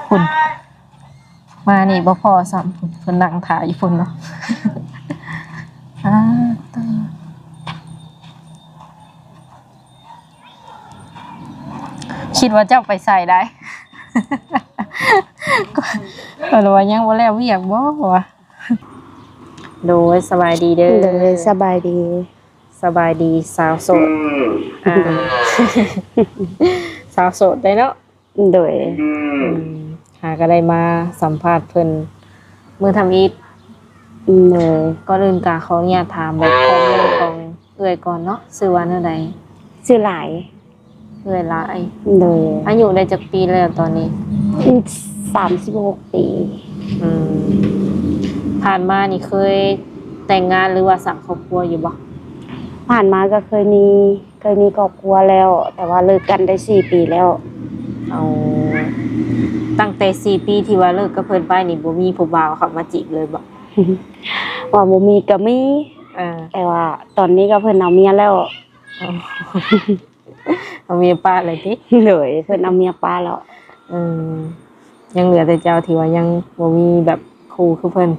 ພຸ້ນ ມານີ້ບໍ່ພໍ້ຊ້ຳ ພຸ້ນ ເພິ່ນນັ່ງຖ້າຢູ່ພຸ້ນເນາະ. ອາ ຄິດວ່າເຈົ້າໄປໃສໄດ໋ ເພິ່ນວ່າຍັງບໍ່ແລ້ວວຽກບໍ່ ວ່າ. ໂດຍ ສະບາຍດີເດີ. ໂດຍ ສະບາຍດີ. ສະບາຍດີສາວໂສດ. ອືມ ອ່າ ສາວໂສດໄດ໋ເນາະ. ໂດຍ ອືມ ຫາກໍໄດ້ມາສຳພາດເພິ່ນມື້ທຳອິດ. ໂດຍ ກ່ອນອື່ນກໍຂໍອະນຸຍາດຖາມແບບຂໍ້ມູນຂອງເອື້ອຍກ່ອນເນາະ ຊື່ວ່າແນວໃດ? ຊື່ຫຼາຍ. ເອື້ອຍຫຼາຍ. ໂດຍ ອາຍຸໄດ້ຈັກປີແລ້ວຕອນນີ້? ສາມສິບຫົກປີ. ອືມ ຜ່ານມານີ້ເຄີຍແຕ່ງງານ ຫຼືວ່າສ້າງຄອບຄົວຢູ່ບໍ່? ຜ່ານມາກໍເຄີຍມີ ເຄີຍມີຄອບຄົວແລ້ວ ແຕ່ວ່າເລີກກັນໄດ້ສີ່ປີແລ້ວ. ເອົາ ຕັ້ງແຕ່ສີ່ປີທີ່ວ່າເລີກກັບເພິ່ນໄປນີ້ ບໍ່ມີຜູ້ບ່າວເຂົ້າມາຈີບເລີຍບໍ່? ວ່າບໍ່ມີກໍມີ ເອີ ແຕ່ວ່າຕອນນີ້ກໍເພິ່ນເອົາເມຍແລ້ວ. ເອົາ ເອົາເມຍປະແລ້ວຕິ? ໂດຍ ເພິ່ນເອົາເມຍປະແລ້ວ. ອືມ ຍັງເຫຼືອແຕ່ເຈົ້າທີ່ວ່າຍັງບໍ່ມີແບບຄູ່ຄືເພິ່ນ.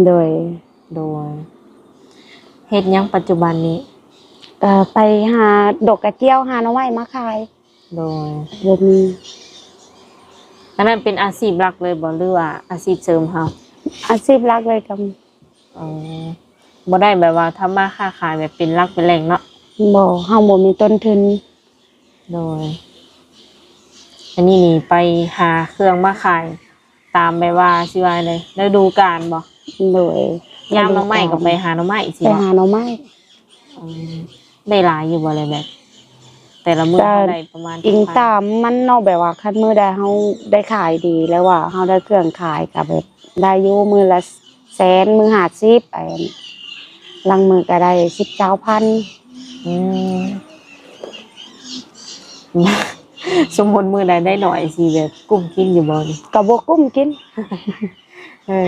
ໂດຍ ໂດຍ ເຮັດຫຍັງປັດຈຸບັນນີ້? ກໍໄປຫາດອກກະຈຽວ ຫາໜໍ່ໄມ້ມາຂາຍ. ໂດຍ ບໍ່ມີ. ອັນນັ້ນເປັນອາຊີບຫຼັກເລີຍບໍ່ ຫຼືວ່າອາຊີບເສີມເຮົາ? ອາຊີບຫຼັກເລີຍກໍ ອໍ ບໍ່ໄດ້ແບບວ່າທຳມາຄ້າຂາຍແບບເປັນຫຼັກເປັນແຫຼ່ງເນາະ? ບໍ່ ເຮົາບໍ່ມີຕົ້ນທຶນ. ໂດຍ ອັນນີ້ນີ້ໄປຫາເຄື່ອງມາຂາຍຕາມແບບວ່າຊິວ່າໃດ ລະດູການບໍ່? ໂດຍ ຍາມໜໍ່ໄມ້ກໍໄປຫາໜໍ່ໄມ້ຊິ ໄປຫາໜໍ່ໄມ້. ອືມ ໄດ້ຫຼາຍຢູ່ບໍ່ລະ ແບບແຕ່ລະມື້ເຮົາໄດ້ປະມານ? ອີງຕາມມັນເນາະ ແບບວ່າຄັນມື້ໃດເຮົາໄດ້ຂາຍດີ ຫຼືວ່າເຮົາໄດ້ເຄື່ອງຂາຍກໍແບບໄດ້ຢູ່ມື້ລະແສນ ມື້ຫ້າສິບ ອັນ ລາງມື້ກໍໄດ້ສິບ ຊາວພັນ. ອືມ ສົມມຸດມື້ໃດໄດ້ໜ້ອຍຊິແບບກຸ້ມກິນຢູ່ບໍ່ນີ້? ກໍບໍ່ກຸ້ມກິນ. ເອີ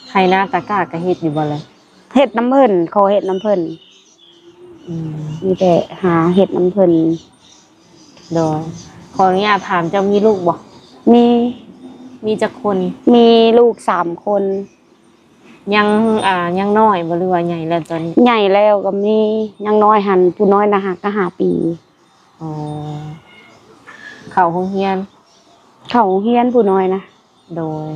ໄຮ່ນາຕາກ້າກໍເຮັດຢູ່ບໍ່ລະ? ເຮັດນຳເພິ່ນ ຂໍເຮັດນຳເພິ່ນ. ອືມ ມີແຕ່ຫາເຮັດນຳເພິ່ນ. ໂດຍ ຂໍອະນຸຍາດຖາມ ເຈົ້າມີລູກບໍ່? ມີ. ມີຈັກຄົນ? ມີລູກສາມຄົນ. ຍັງ ອ່າ ຍັງນ້ອຍບໍ່ ຫຼືວ່າໃຫຍ່ແລ້ວຕອນນີ້? ໃຫຍ່ແລ້ວກໍມີ ຍັງນ້ອຍຫັ້ນ ຜູ້ນ້ອຍນະຫາ ກໍຫ້າປີ. ອໍ ເຂົ້າໂຮງຮຽນ? ເຂົ້າໂຮງຮຽນຜູ້ນ້ອຍນະ. ໂດຍ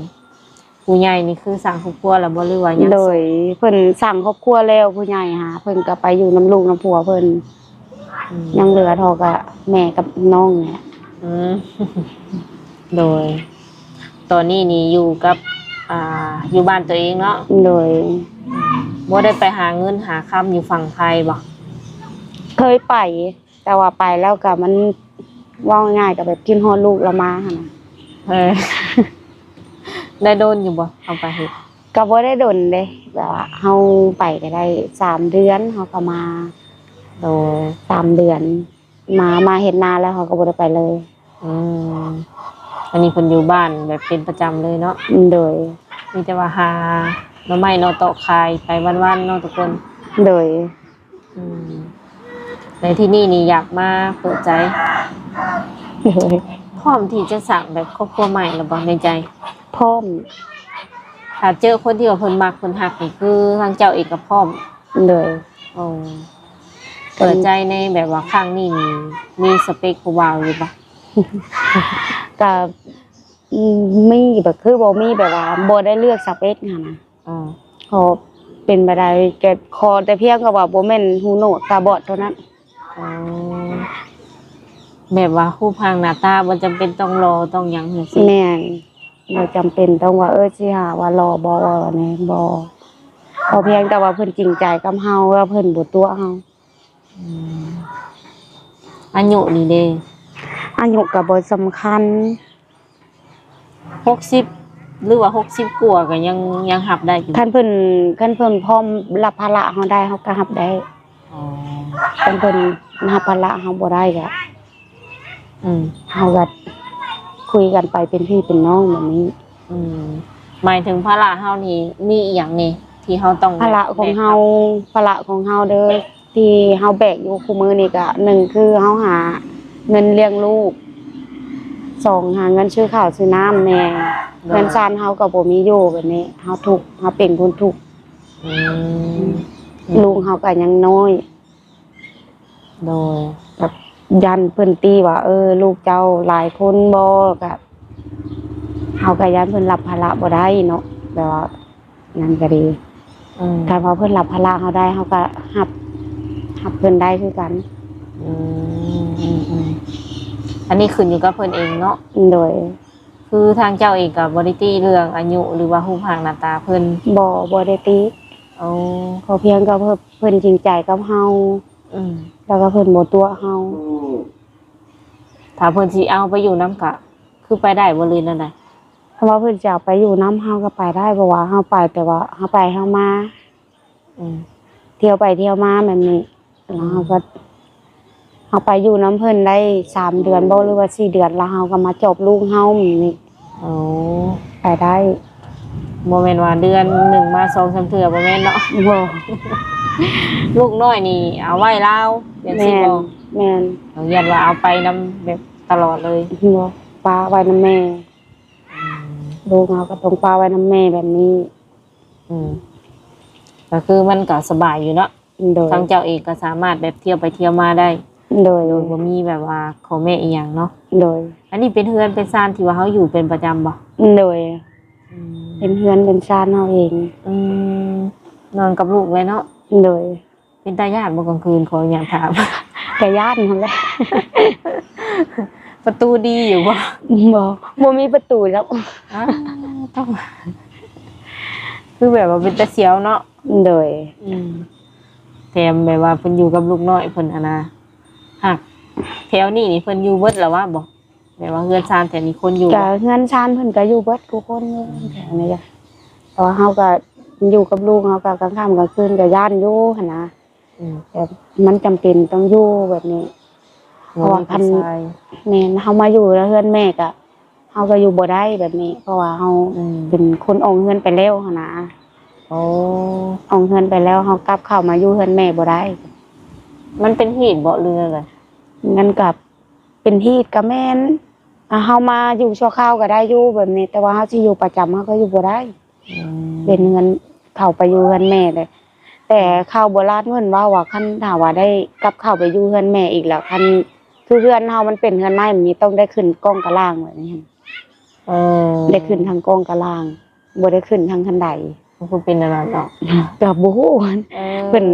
ຜູ້ໃຫຍ່ນີ້ຄືສ້າງຄອບຄົວແລ້ວບໍ່ ຫຼືວ່າຍັງໂສດ? ໂດຍ ເພິ່ນສ້າງຄອບຄົວແລ້ວ ຜູ້ໃຫຍ່ຫາ ເພິ່ນກໍໄປຢູ່ນຳລູກນຳຜົວເພິ່ນ. ອືມ ຍັງເຫຼືອເທົ່າກັບແມ່ກັບນ້ອງນີ້. ອືມ ໂດຍ ຕອນນີ້ນີ້ຢູ່ກັບ ອ່າ ຢູ່ບ້ານຕົວເອງເນາະ? ໂດຍ ບໍ່ໄດ້ໄປຫາເງິນຫາຄຳຢູ່ຝັ່ງໄທບໍ່? ເຄີຍໄປ. ແຕ່ວ່າໄປແລ້ວກໍມັນ ເວົ້າງ່າຍໆ ກໍແບບຄິດຮອດລູກລະມາຫັ້ນນະ. ເອີ ໄດ້ດົນຢູ່ບໍ່ ເຮົາໄປເຮັດ? ກໍບໍ່ໄດ້ດົນເດ້ ແບບວ່າເຮົາໄປກໍໄດ້ສາມເດືອນ ເຮົາກໍມາ. ໂດຍ ສາມເດືອນ ມາ ມາເຮັດນາແລ້ວເຮົາກໍບໍ່ໄດ້ໄປເລີຍ. ອືມ ອັນນີ້ເພິ່ນຢູ່ບ້ານແບບເປັນປະຈຳເລີຍເນາະ? ໂດຍ ມີແຕ່ວ່າຫາໜໍ່ໄມ້ໜໍ່ຕອກຂາຍໄປວັນໆ ເນາະທຸກຄົນ. ໂດຍ ອືມ ໃນທີ່ນີ້ນີ້ຢາກມາເປີດໃຈ. ໂດຍ ພ້ອມທີ່ຈະສ້າງແບບຄອບຄົວໃໝ່ແລ້ວບໍ່ໃນໃຈ? ພ້ອມ. ຖ້າເຈີຄົນທີ່ວ່າເພິ່ນມັກເພິ່ນຮັກນີ້ ຄືທາງເຈົ້າເອງກໍພ້ອມ? ໂດຍ ໂອ້ ເປີດໃຈໃນແບບວ່າຄັ້ງນີ້ນີ້ ມີສະເປັກຜູ້ບ່າວຢູ່ບໍ່? ກໍ ອືມ ມີ ແບບຄືບໍ່ມີ ແບບວ່າບໍ່ໄດ້ເລືອກສະເປັກຫັ້ນນະ. ເອີ ຂໍເປັນໄປໄດ້ ກໍຂໍແຕ່ພຽງແຕ່ວ່າບໍ່ແມ່ນຫູໜວກຕາບອດເທົ່ານັ້ນ. ອໍ ແບບວ່າຮູບຮ່າງໜ້າຕາບໍ່ຈຳເປັນຕ້ອງຫຼໍ່ຕ້ອງຫຍັງຈັ່ງຊີ້? ແມ່ນ ບໍ່ຈຳເປັນຕ້ອງວ່າ ເອີ ຊິຫາວ່າຫຼໍ່ບໍ່ ວ່າແນວບໍ່ ຂໍພຽງແຕ່ວ່າເພິ່ນຈິງໃຈກັບເຮົາ ວ່າເພິ່ນບໍ່ຕົວະເຮົາ. ອືມ ອາຍຸນີ້ເດ? ອາຍຸກໍບໍ່ສຳຄັນ. ຫົກສິບ ຫຼືວ່າຫົກສິບກວ່າກໍຍັງ ຍັງຮັບໄດ້ຢູ່? ຄັນເພິ່ນ ຄັນເພິ່ນພ້ອມຮັບພາລະເຮົາໄດ້ ເຮົາກໍຮັບໄດ້. ອໍ ຄັນເພິ່ນຮັບພາລະເຮົາບໍ່ໄດ້ກໍ ອືມ ເຮົາກໍຄຸຍກັນໄປເປັນພີ່ເປັນນ້ອງແບບນີ້. ອືມ ໝາຍເຖິງພາລະເຮົານີ້ມີອີ່ຫຍັງແດ່ທີ່ເຮົາຕ້ອງ ພາລະຂອງເຮົາ ແບກຮັບ? ພາລະຂອງເຮົາເດີ ທີ່ເຮົາແບກຢູ່ຄູ່ມື້ນີ້ກະ ໜຶ່ງຄືເຮົາຫາເງິນລ້ຽງລູກ ສອງ ຫາເງິນຊື້ເຂົ້າຊື້ນ້ຳແດ່. ໂດຍ ເຮືອນຊານເຮົາກໍບໍ່ມີຢູ່ແບບນີ້ ເຮົາທຸກ ເຮົາເປັນຄົນທຸກ. ອືມ ລູກເຮົາກໍຍັງນ້ອຍ. ໂດຍ ແບບຢ້ານເພິ່ນຕິວ່າ ເອີ ລູກເຈົ້າຫຼາຍຄົນບໍ່ ກະ ເຮົາກໍຢ້ານເພິ່ນຮັບພາລະບໍ່ໄດ້ເນາະ ແບບວ່າ ນັ້ນກໍດີ. ອືມ ຖ້າວ່າເພິ່ນຮັບພາລະເຮົາໄດ້ ເຮົາກໍຮັບ ຮັບເພິ່ນໄດ້ຄືກັນ. ອືມ ອືມໆ ອັນນີ້ຂຶ້ນຢູ່ກັບເພິ່ນເອງເນາະ. ໂດຍ ຄືທາງເຈົ້າເອງກໍບໍ່ໄດ້ຕິເລື່ອງອາຍຸ ຫຼືວ່າຮູບຮ່າງໜ້າຕາເພິ່ນ? ບໍ່ ບໍ່ໄດ້ຕິ. ໂອ້ ຂໍພຽງແຕ່ເພິ່ນ ເພິ່ນຈິງໃຈກັບເຮົາ. ອືມ ແລ້ວກໍເພິ່ນບໍ່ຕົວະເຮົາ. ຖ້າເພິ່ນຊິເອົາໄປຢູ່ນຳ ກະຄືໄປໄດ້ບໍ່ ຫຼືແນວໃດ? ຄັນວ່າເພິ່ນຊິເອົາໄປຢູ່ນຳເຮົາກໍໄປໄດ້ ເພາະວ່າເຮົາໄປ ແຕ່ວ່າເຮົາໄປເຮົາມາ. ອືມ ທ່ຽວໄປທ່ຽວມາແບບນີ້. ອືມ ແລ້ວເຮົາກໍ ເຮົາໄປຢູ່ນຳເພິ່ນໄດ້ສາມເດືອນບໍ່ ຫຼືວ່າສີ່ເດືອນ ແລ້ວເຮົາກໍມາຈອບລູກເຮົາແບບນີ້. ໂອ້ ໄປໄດ້. ບໍ່ແມ່ນວ່າເດືອນໜຶ່ງມາສອງສາມເທື່ອ ບໍ່ແມ່ນເນາະ? ບໍ່. ລູກນ້ອຍນີ້ເອົາໄວ້ລາວຈັ່ງຊີ້ບໍ່? ແມ່ນ ແມ່ນ. ຢ້ານວ່າເອົາໄປນຳແບບຕະຫຼອດເລີຍ. ບໍ່ ປະໄວ້ນຳແມ່. ອືມ ລູກເຮົາກໍຕ້ອງປະໄວ້ນຳແມ່ແບບນີ້. ອືມ ກໍຄືມັນກໍສະບາຍຢູ່ເນາະ. ໂດຍ ທາງເຈົ້າເອງກໍສາມາດແບບທ່ຽວໄປທ່ຽວມາໄດ້. ໂດຍ ໂດຍບໍ່ມີແບບວ່າຂໍ້ແມ້ອີ່ຫຍັງເນາະ. ໂດຍ ອັນນີ້ເປັນເຮືອນເປັນຊານທີ່ວ່າເຮົາຢູ່ເປັນປະຈຳບໍ່? ໂດຍ ອືມ ເປັນເຮືອນເປັນຊານເຮົາເອງ. ອືມ ນອນກັບລູກເລີຍເນາະ. ໂດຍ ເປັນຕາຢ້ານບໍ່ກາງຄືນ? ຂໍອະນຸຍາດຖາມ. ກະຢ້ານຫັ້ນແຫຼະ. ປະຕູດີຢູ່ບໍ່? ບໍ່ ບໍ່ມີປະຕູດອກ. ອ້າວ ຕ້ອງ ຄືແບບວ່າເປັນຕາສຽວເນາະ. ໂດຍ ອືມ ແຖມແບບວ່າເພິ່ນຢູ່ກັບລູກນ້ອຍເພິ່ນຫັ້ນນະ. ຫາກແຖວນີ້ນີ້ເພິ່ນຢູ່ເບິດແລ້ວຫວາບໍ່? ແບບວ່າເຮືອນຊານແຖວນີ້ຄົນຢູ່ບໍ່? ກະເຮືອນຊານເພິ່ນກະຢູ່ເບິດທຸກຄົນຢູ່ ອືມ ແຖວນີ້ກະ ແຕ່ວ່າເຮົາກະຢູ່ກັບລູກ ເຮົາກະກາງຄ່ຳກາງຄືນກະຢ້ານຢູ່ຫັ້ນນະ. ອືມ ແຕ່ມັນຈຳເປັນຕ້ອງຢູ່ແບບນີ້ ເພາະວ່າຄັນ ແມ່ນ ເຮົາມາຢູ່ເຮືອນແມ່ກະ ເຮົາກໍຢູ່ບໍ່ໄດ້ແບບນີ້ ເພາະວ່າເຮົາ ອືມ ເປັນຄົນອອກເຮືອນໄປແລ້ວຫັ້ນນະ. ໂອ້ ອອກເຮືອນໄປແລ້ວ ເຮົາກັບເຂົ້າມາຢູ່ເຮືອນແມ່ບໍ່ໄດ້. ມັນເປັນຮີດບໍ່ ຫຼືແນວໃດ? ມັນກໍເປັນຮີດກໍແມ່ນ ອ່າ ເຮົາມາຢູ່ຊົ່ວຄາວກໍໄດ້ຢູ່ແບບນີ້ ແຕ່ວ່າເຮົາຊິຢູ່ປະຈຳ ເຮົາກໍຢູ່ບໍ່ໄດ້. ອືມ ເປັນເຮືອນ ເຂົ້າໄປຢູ່ເຮືອນແມ່ເລີຍ. ແຕ່ ອືມ ຂ່າວໂບລານເພິ່ນເວົ້າວ່າ ຄັນຖ້າວ່າໄດ້ກັບເຂົ້າໄປຢູ່ເຮືອນແມ່ອີກແລ້ວ ຄັນ ຄືເຮືອນເຮົາມັນເປັນເຮືອນໄມ້ ມັນຕ້ອງໄດ້ຂຶ້ນກ້ອງກະລ່າງແບບນີ້. ເອີ ໄດ້ຂຶ້ນທາງກ້ອງກະລ່າງ ບໍ່ໄດ້ຂຶ້ນທາງຄັນໄດ. ມັນຄືເປັນແນວນັ້ນເນາະ? ກໍບໍ່ຮູ້. ເອີ ເພິ່ນ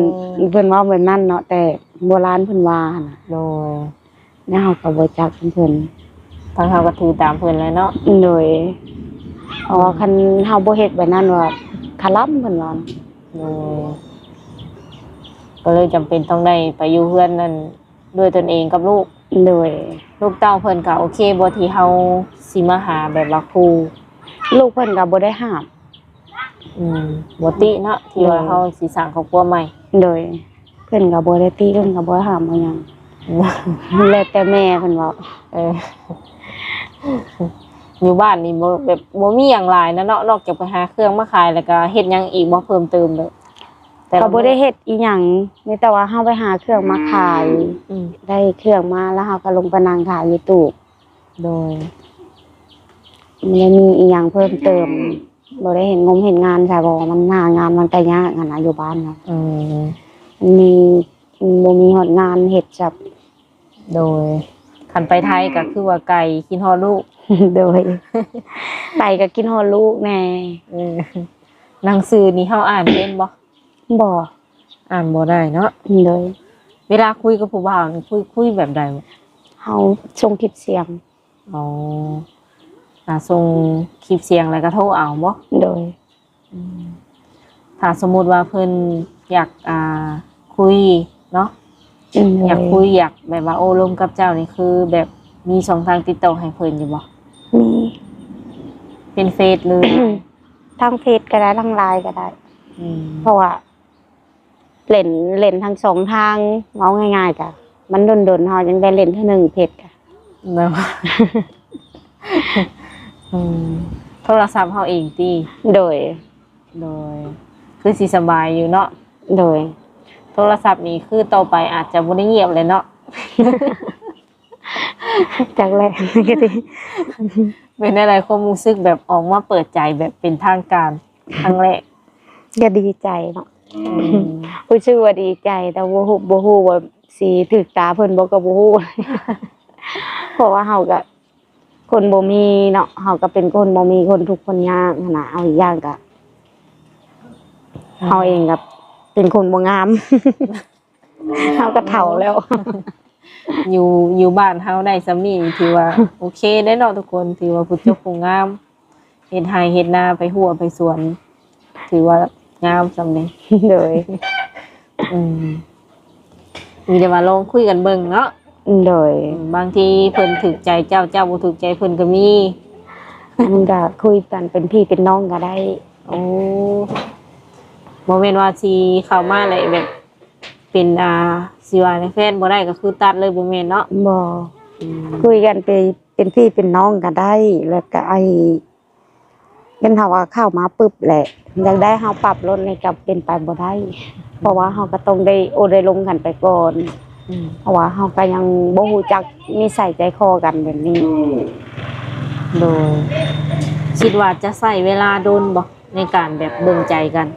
ເພິ່ນເວົ້າແບບນັ້ນເນາະ ແຕ່ໂບລານເພິ່ນວ່າຫັ້ນນະ. ໂດຍ ແລ້ວເຮົາກໍບໍ່ຈັກນຳເພິ່ນ ທາງເຮົາກໍຖືຕາມເພິ່ນແຫຼະເນາະ. ໂດຍ ເພາະວ່າ ອືມ ຄັນເຮົາບໍ່ເຮັດແບບນັ້ນວ່າຄະລຳ ເພິ່ນວ່າ. ໂດຍ ກໍເລີຍຈຳເປັນຕ້ອງໄດ້ໄປຢູ່ເຮືອນນັ້ນດ້ວຍຕົນເອງກັບລູກ. ໂດຍ ລູກເຕົ້າເພິ່ນກໍໂອເຄບໍ່ ທີ່ເຮົາຊິມາຫາແບບວ່າຄູ່? ລູກເພິ່ນກໍບໍ່ໄດ້ຫ້າມ. ອືມ ບໍ່ຕິເນາະ ທີ່ວ່າ ໂດຍ ເຮົາຊິສ້າງຄອບຄົວໃໝ່. ໂດຍ ເພິ່ນກໍບໍ່ໄດ້ຕິ ເພິ່ນກໍບໍ່ຫ້າມບໍ່ຫຍັງ. ແລ້ວແຕ່ແມ່ເພິ່ນເວົ້າ. ເອີ ຢູ່ບ້ານນີ້ບໍ່ ແບບບໍ່ມີຫຍັງຫຼາຍນະເນາະ ນອກຈາກໄປຫາເຄື່ອງມາຂາຍ ແລ້ວກໍເຮັດຫຍັງອີກບໍ່ເພີ່ມເຕີມເລີຍ? ແຕ່ ກໍບໍ່ໄດ້ເຮັດອີ່ຫຍັງ ມີແຕ່ວ່າເຮົາໄປຫາເຄື່ອງມາຂາຍ. ອືມ ໄດ້ເຄື່ອງມາແລ້ວເຮົາກໍລົງໄປນັ່ງຂາຍຢູ່ຕູບ. ໂດຍ ບໍ່ໄດ້ມີອີ່ຫຍັງເພີ່ມເຕີມ. ບໍ່ໄດ້ເຮັດງົມເຮັດງານຊະ ເພາະວ່າມັນຫາງານມັນກໍຍາກຫັ້ນນະ ຢູ່ບ້ານເຮົາ. ອືມ ມັນມີ ມັນບໍ່ມີຮອດງານເຮັດຊະ. ໂດຍ ຄັນໄປໄທກໍຄືວ່າໄກ ຄິດຮອດລູກ. ໂດຍ ໄປກໍຄິດຮອດລູກແດ່. ເອີ ໜັງສືນີ້ເຮົາອ່ານເປັນບໍ່? ບໍ່ ອ່ານບໍ່ໄດ້ເນາະ. ໂດຍ ເວລາຄຸຍກັບຜູ້ບ່າວນີ້ ຄຸຍ ຄຸຍແບບໃດ? ເຮົາສົ່ງຄລິບສຽງ. ອໍ ອ່າ ສົ່ງຄລິບສຽງແລ້ວກໍໂທເອົາບໍ່? ໂດຍ ອືມ ຖ້າສົມມຸດວ່າເພິ່ນຢາກ ອ່າ ຄຸຍເນາະ. ອືມ ຢາກຄຸຍ ໂດຍ ຢາກແບບວ່າໂອ້ລົມກັບເຈົ້ານີ້ ຄືແບບມີຊ່ອງທາງຕິດຕໍ່ໃຫ້ເພິ່ນຢູ່ບໍ່? ມີ ເປັນເຟສ ຫຼື ທາງເຟສກໍໄດ້ ທາງລາຍກໍໄດ້. ອືມ ເພາະວ່າ ເຫຼັ້ນ ເຫຼັ້ນທັງສອງທາງ ເວົ້າງ່າຍໆ ກະມັນດົນໆ ເຮົາຈັ່ງໄດ້ເຫຼັ້ນເທື່ອໜຶ່ງເຟສກະ. ແມ່ນ ອືມ ໂທລະສັບເຮົາເອງຕິ? ໂດຍ ໂດຍ ຄືຊິສະບາຍຢູ່ເນາະ. ໂດຍ ໂທລະສັບນີ້ຄືຕໍ່ໄປອາດຈະບໍ່ໄດ້ງຽບແລ້ວເນາະ. ຈັກແຫຼະ ກໍດີ. ເປັນແນວໃດຄວາມຮູ້ສຶກແບບອອກມາເປີດໃຈແບບເປັນທາງການຄັ້ງແລກ? ກໍດີໃຈເນາະ ອືມ ຮູ້ສຶກວ່າດີໃຈ ແຕ່ບໍ່ຮູ້ ບໍ່ຮູ້ວ່າຊິຖືກຕາເພິ່ນບໍ່ ກໍບໍ່ຮູ້ ເພາະວ່າເຮົາກໍຄົນບໍ່ມີເນາະ ເຮົາກໍເປັນຄົນບໍ່ມີ ຄົນທຸກຄົນຍາກຫັ້ນນະ ເອົາອີກຢ່າງກໍ ເຮົາເອງກໍເປັນຄົນບໍ່ງາມ ເຮົາກໍເຖົ້າແລ້ວ. ຢູ່ ຢູ່ບ້ານເຮົາໄດ້ສ່ຳນີ້ຖືວ່າໂອເຄເດ້ເນາະທຸກຄົນ ຖືວ່າຜູ້ຈົບຜູ້ງາມ ເຮັດໄຮ່ເຮັດນາ ໄປຮົ້ວໄປສວນ ຖືວ່າງາມສ່ຳນີ້. ໂດຍ ອືມ ມີແຕ່ວ່າລອງຄຸຍກັນເບິ່ງເນາະ. ໂດຍ ອືມ ບາງທີເພິ່ນຖືກໃຈເຈົ້າ ເຈົ້າບໍ່ຖືກໃຈເພິ່ນກໍມີ ມັນກໍຄຸຍກັນເປັນພີ່ເປັນນ້ອງກໍໄດ້. ໂອ້ ບໍ່ແມ່ນວ່າຊິເຂົ້າມາແລ້ວແບບ ເປັນ ອ່າ ຊິວ່າແນວແຟນບໍ່ໄດ້ກໍຄືຕັດເລີຍ ບໍ່ແມ່ນເນາະ? ບໍ່ ອືມ ຄຸຍກັນໄປເປັນພີ່ເປັນນ້ອງກໍໄດ້ ແລ້ວກໍໄອ້ ຄັນເຮົາວ່າເຂົ້າມາປຶບແຫຼະ ຢາກໄດ້ເຮົາປັບໂລດນີ້ກໍເປັນໄປບໍ່ໄດ້ ເພາະວ່າເຮົາກໍຕ້ອງໄດ້ໂອ້ໄດ້ລົມກັນໄປກ່ອນ ອືມ ເພາະວ່າເຮົາກໍຍັງບໍ່ຮູ້ຈັກນິໄສໃຈຄໍກັນແບບນີ້. ໂດຍ ຄິດວ່າຈະໃຊ້ເວລາດົນບໍ່ ໃນການແບບເບິ່ງໃຈກັນ?